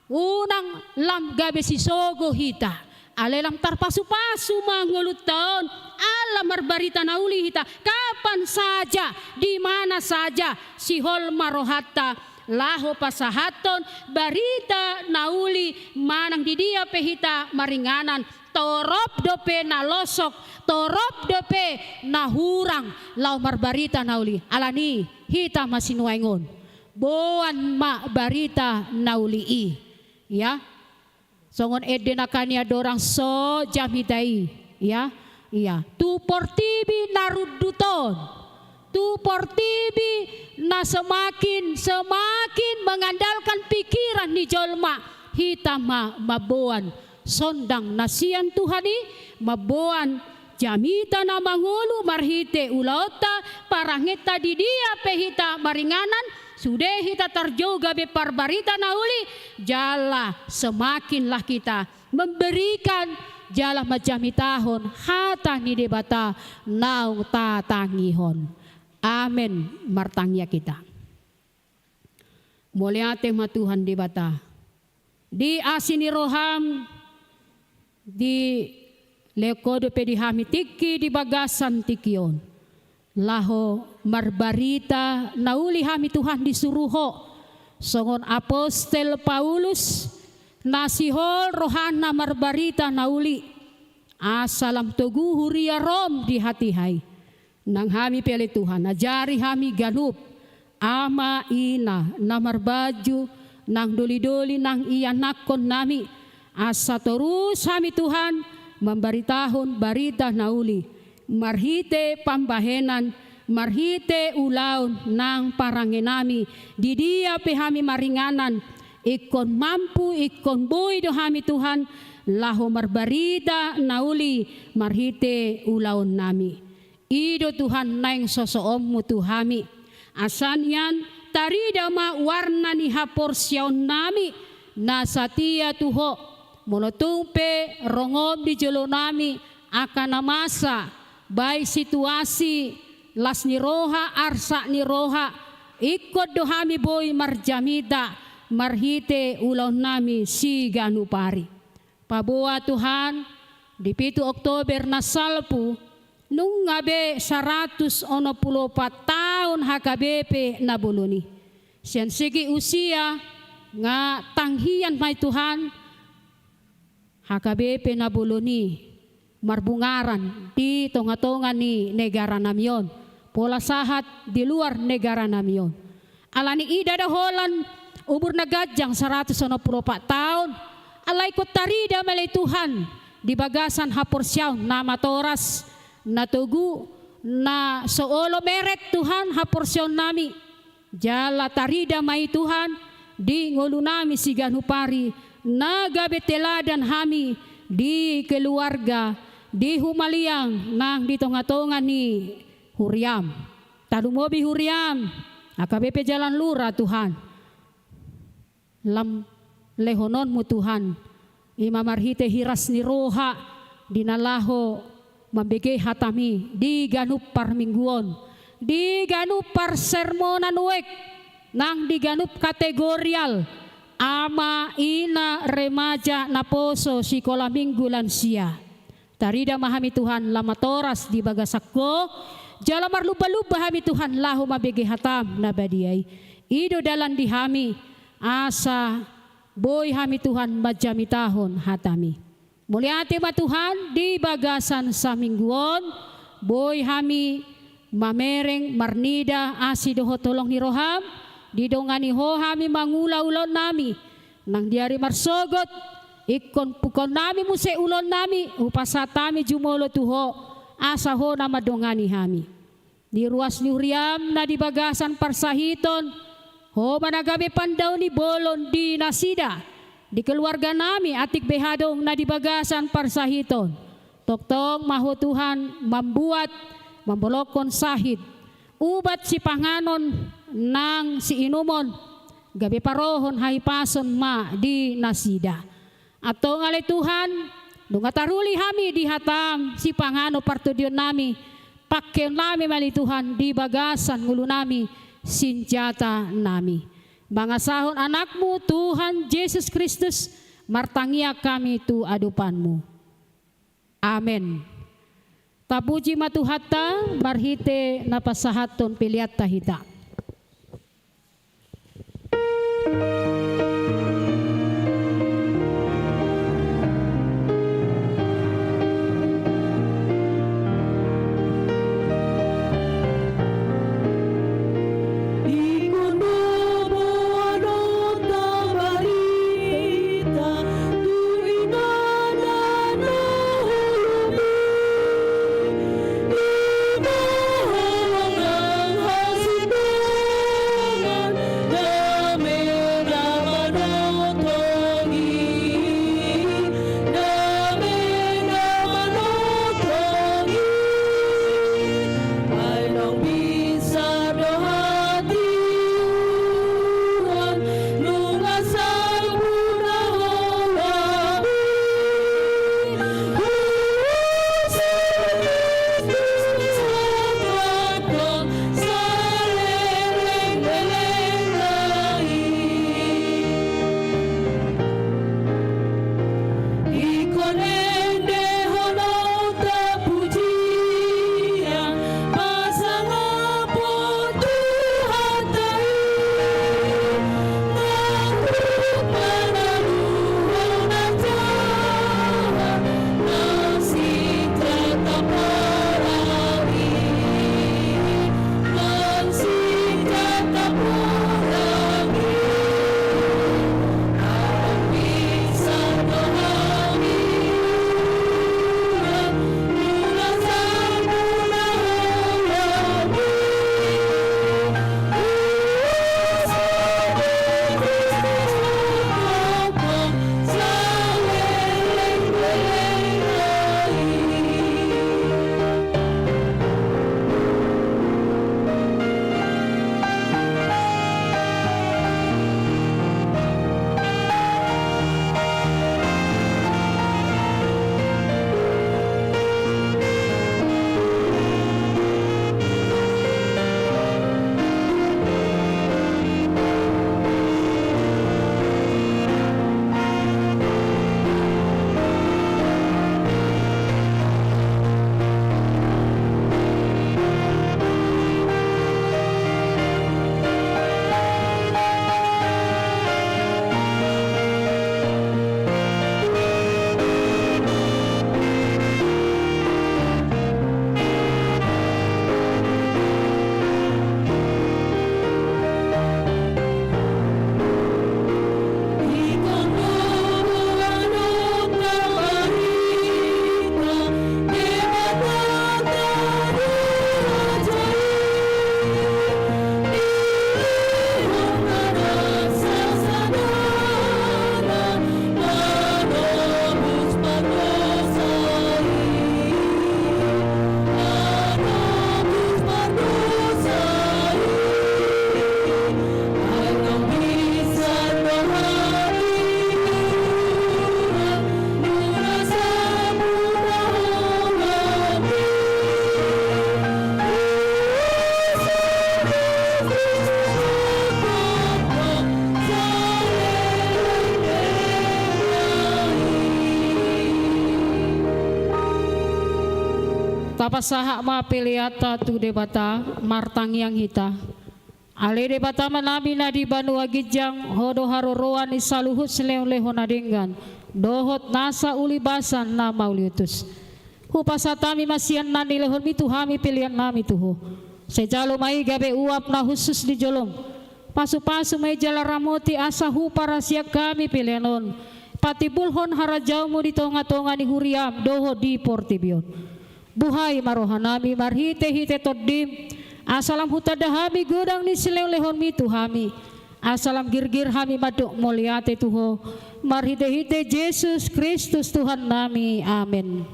Unang lam gabe sisogo hita. Alai lam tarpasu-pasu ma ngolunta on, ala marbarita na uli hita, kapan saja, di mana saja, sihol ma rohanta laho pasahathon barita na uli manang di dia pe hita maringanan, torop dope na losok, torop dope na hurang laho marbarita na uli. Alani hita ma sinuaeng on, boan ma barita na uli i. Ia. Songon ende nangkaning andorang so jamita i, ia, ia. Tu portibi na rundut on, tu portibi na semakin, semakin mengandalkan pikiran ni jolma, hita ma mamboan sondang na sian Tuhan i, mamboan jamita na mangolu marhite ulaonta, parrangenta, di dia pe hita maringanan, sude hita tarjou gabe parbarita na uli, jala semakinlah kita memberikan jala manjamitahon hata ni Debata naung tatangihon. Amen. Martangiang hita. Mauliate ma Tuhan Debata. Di asi ni roham, di Lehon Ho dope di hami tingki di bagasan tingki on, laho marbarita na uli hami Tuhan disuru Ho, songon apostel Paulus, na sihol rohana marbarita na uli, asa lam togu huria Rom di hatiha i. Nang hami pe ale Tuhan, ajari hami ganup, ama, ina, na marbaju, nang doli-doli, nang ianakkon nami, asa torus hami Tuhan mambaritahon barita na uli, marhite pambahenan, marhite ulaon nang parange nami, di dia pe hami maringanan, ingkon mampu, ingkon boi do hami Tuhan, laho marbarita na uli marhite ulaon nami. I do Tuhan naeng sosoonmu tu hami. Asa nian tarida ma warna ni haporseaon nami na satia tu Ho. Molo tung pe rongom di jolo nami angka na masa, baik situasi las ni roha, arsak ni roha, ingkon do hami boi marjamita marhite ulaon nami siganup ari. Paboa Tuhan, di pitu Oktober na salpu, nunga be saratus onom pulu opat taon H K B P na bolon i. Sian segi usia, nga tangkian ma i Tuhan, H K B P na bolon i marbungaran di tonga-tonga ni negara nami on, pola sahat di luar negara nami on. Alani i ndada holan umur na ganjang saratus onom pulu opat taon, alai ingkon tarida ma ale Tuhan di bagasan haporseaon na matoras, na togu, na so olo meret Tuhan haporseaon nami. Jala tarida ma i Tuhan di ngolu nami siganup ari, na gabe teladan hami di keluarga, di humaliang nang di tonga-tonga ni huriam. Tarlumobi huriam, H K B P Jalan Lura Tuhan. Lam lehononmu Tuhan, i ma marhite hiras ni roha di na laho mambege hatami di ganup parmingguon, di ganup parsermonan uek, nang di ganup kategorial, ama, ina, remaja, naposo, sikola minggu, lansia. Tarida ma hami Tuhan lam matoras di bagasan Ho, jala marlumba-lumba hami Tuhan laho mambege hatam na badia i. I do dalan di hami, asa boi hami Tuhan manjamitahon hatami. Mauliate ma Tuhan di bagasan saminggu on, boi hami mamereng marnida asi dohot holong ni roham, didongani Ho hami mangula ulaon nami, nang di ari marsogot, ingkon pungkaon nami muse ulaon nami, hupasahat hami jumolo tu Ho, asa Ho na mandongani hami. Di ruas ni huriam na di bagasan parsahiton, Ho ma na gabe pandao ni bolon di nasida, di keluarga nami atik be adong na di bagasan parsahiton. Tongtong ma Ho Tuhan mambuat, mambolongkon sahit, ubat sipanganon nang siinumon, gabe parohon hahipason ma di nasida. Antong ale Tuhan, nunga taruli hami di hatam sipanganon partondion nami, pangkeon nami ma ale Tuhan di bagasan ngolu nami, sinjata nami. Mangasahon anakmu Tuhan Jesus Kristus, martangiang hami tu adopanmu. Amen. Tapuji ma Tuhanta, marhite na pasahathon peleanta hita. Tapasahat ma peleanta tu Debata, martangiang hita. Ale Debata Amanami na di banua ginjang, Ho do haroroan ni saluhut silehonlehon na denggan dohot nasa ulibasan na mauliutus. Hupasahat hami ma sian na nilehonMi tu hami peleannami tu Ho. Sai jalo ma i gabe uap na hushus di jolom. Pasupasu ma i jala ramoti asa huparasiak hami pelean on patimbulhon harajaonMu di tongatonga ni huriaM dohot di portibi on. Buhai ma rohanami marhitehite TondiM, asa lam hutanda hami godang ni silehonlehonMi tu hami, asa lam girgir hami mandok mauliate tu Ho, marhitehite Jesus Kristus Tuhannami. Amen.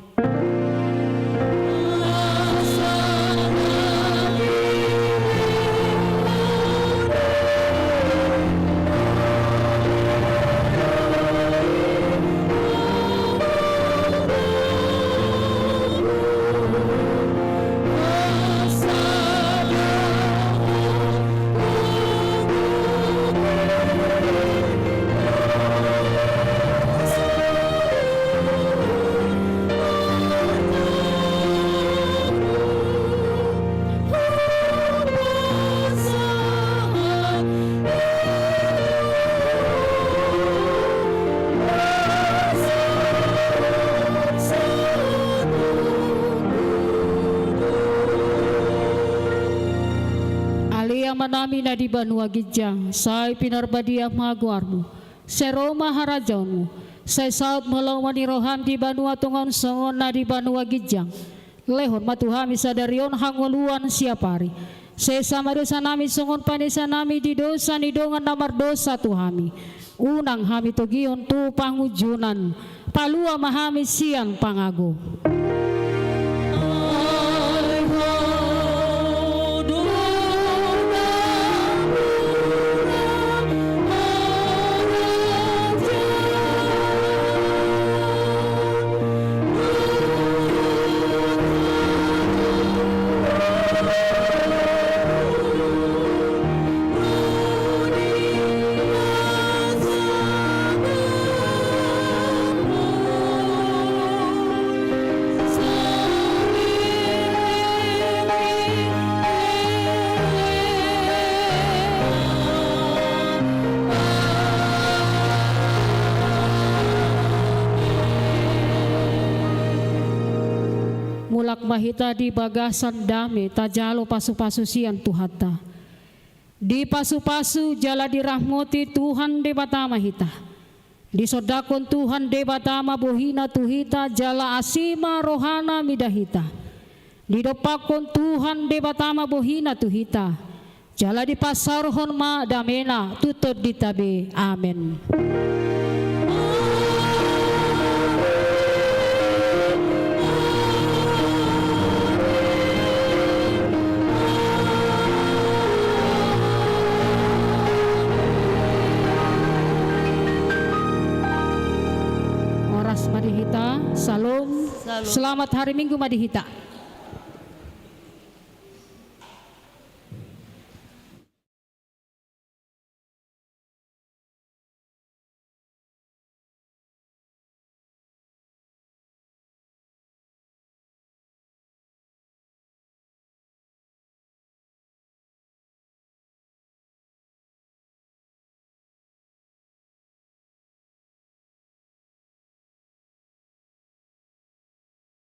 Ale Amanami na di banua ginjang, sai pinarbadia ma goarMu. Sai ro ma harajaonMu. Sai saut ma lomo ni rohaM di banua tonga on songon na di banua ginjang. Lehon ma tu hami sadari on hangoluan siapari. Sesa ma dosanami songon panesanami di dosa ni dongan na mardosa tu hami. Unang hami togihon tu pangunjunan. Palua ma hami sian pangago. Mulak ma hita di bagasan dame, tajalo pasupasu sian Tuhanta. Dipasupasu jala diramoti Tuhan Debata ma hita. Disondangkon Tuhan Debata ma bohiNa tu hita, jala asi ma rohaNa mida hita. Didompakkon Tuhan Debata ma bohiNa tu hita, jala dipasaorhon ma dameNa tu tondinta be. Amen. Horas ma di hita. Salom. Salom. Selamat hari Minggu ma di hita.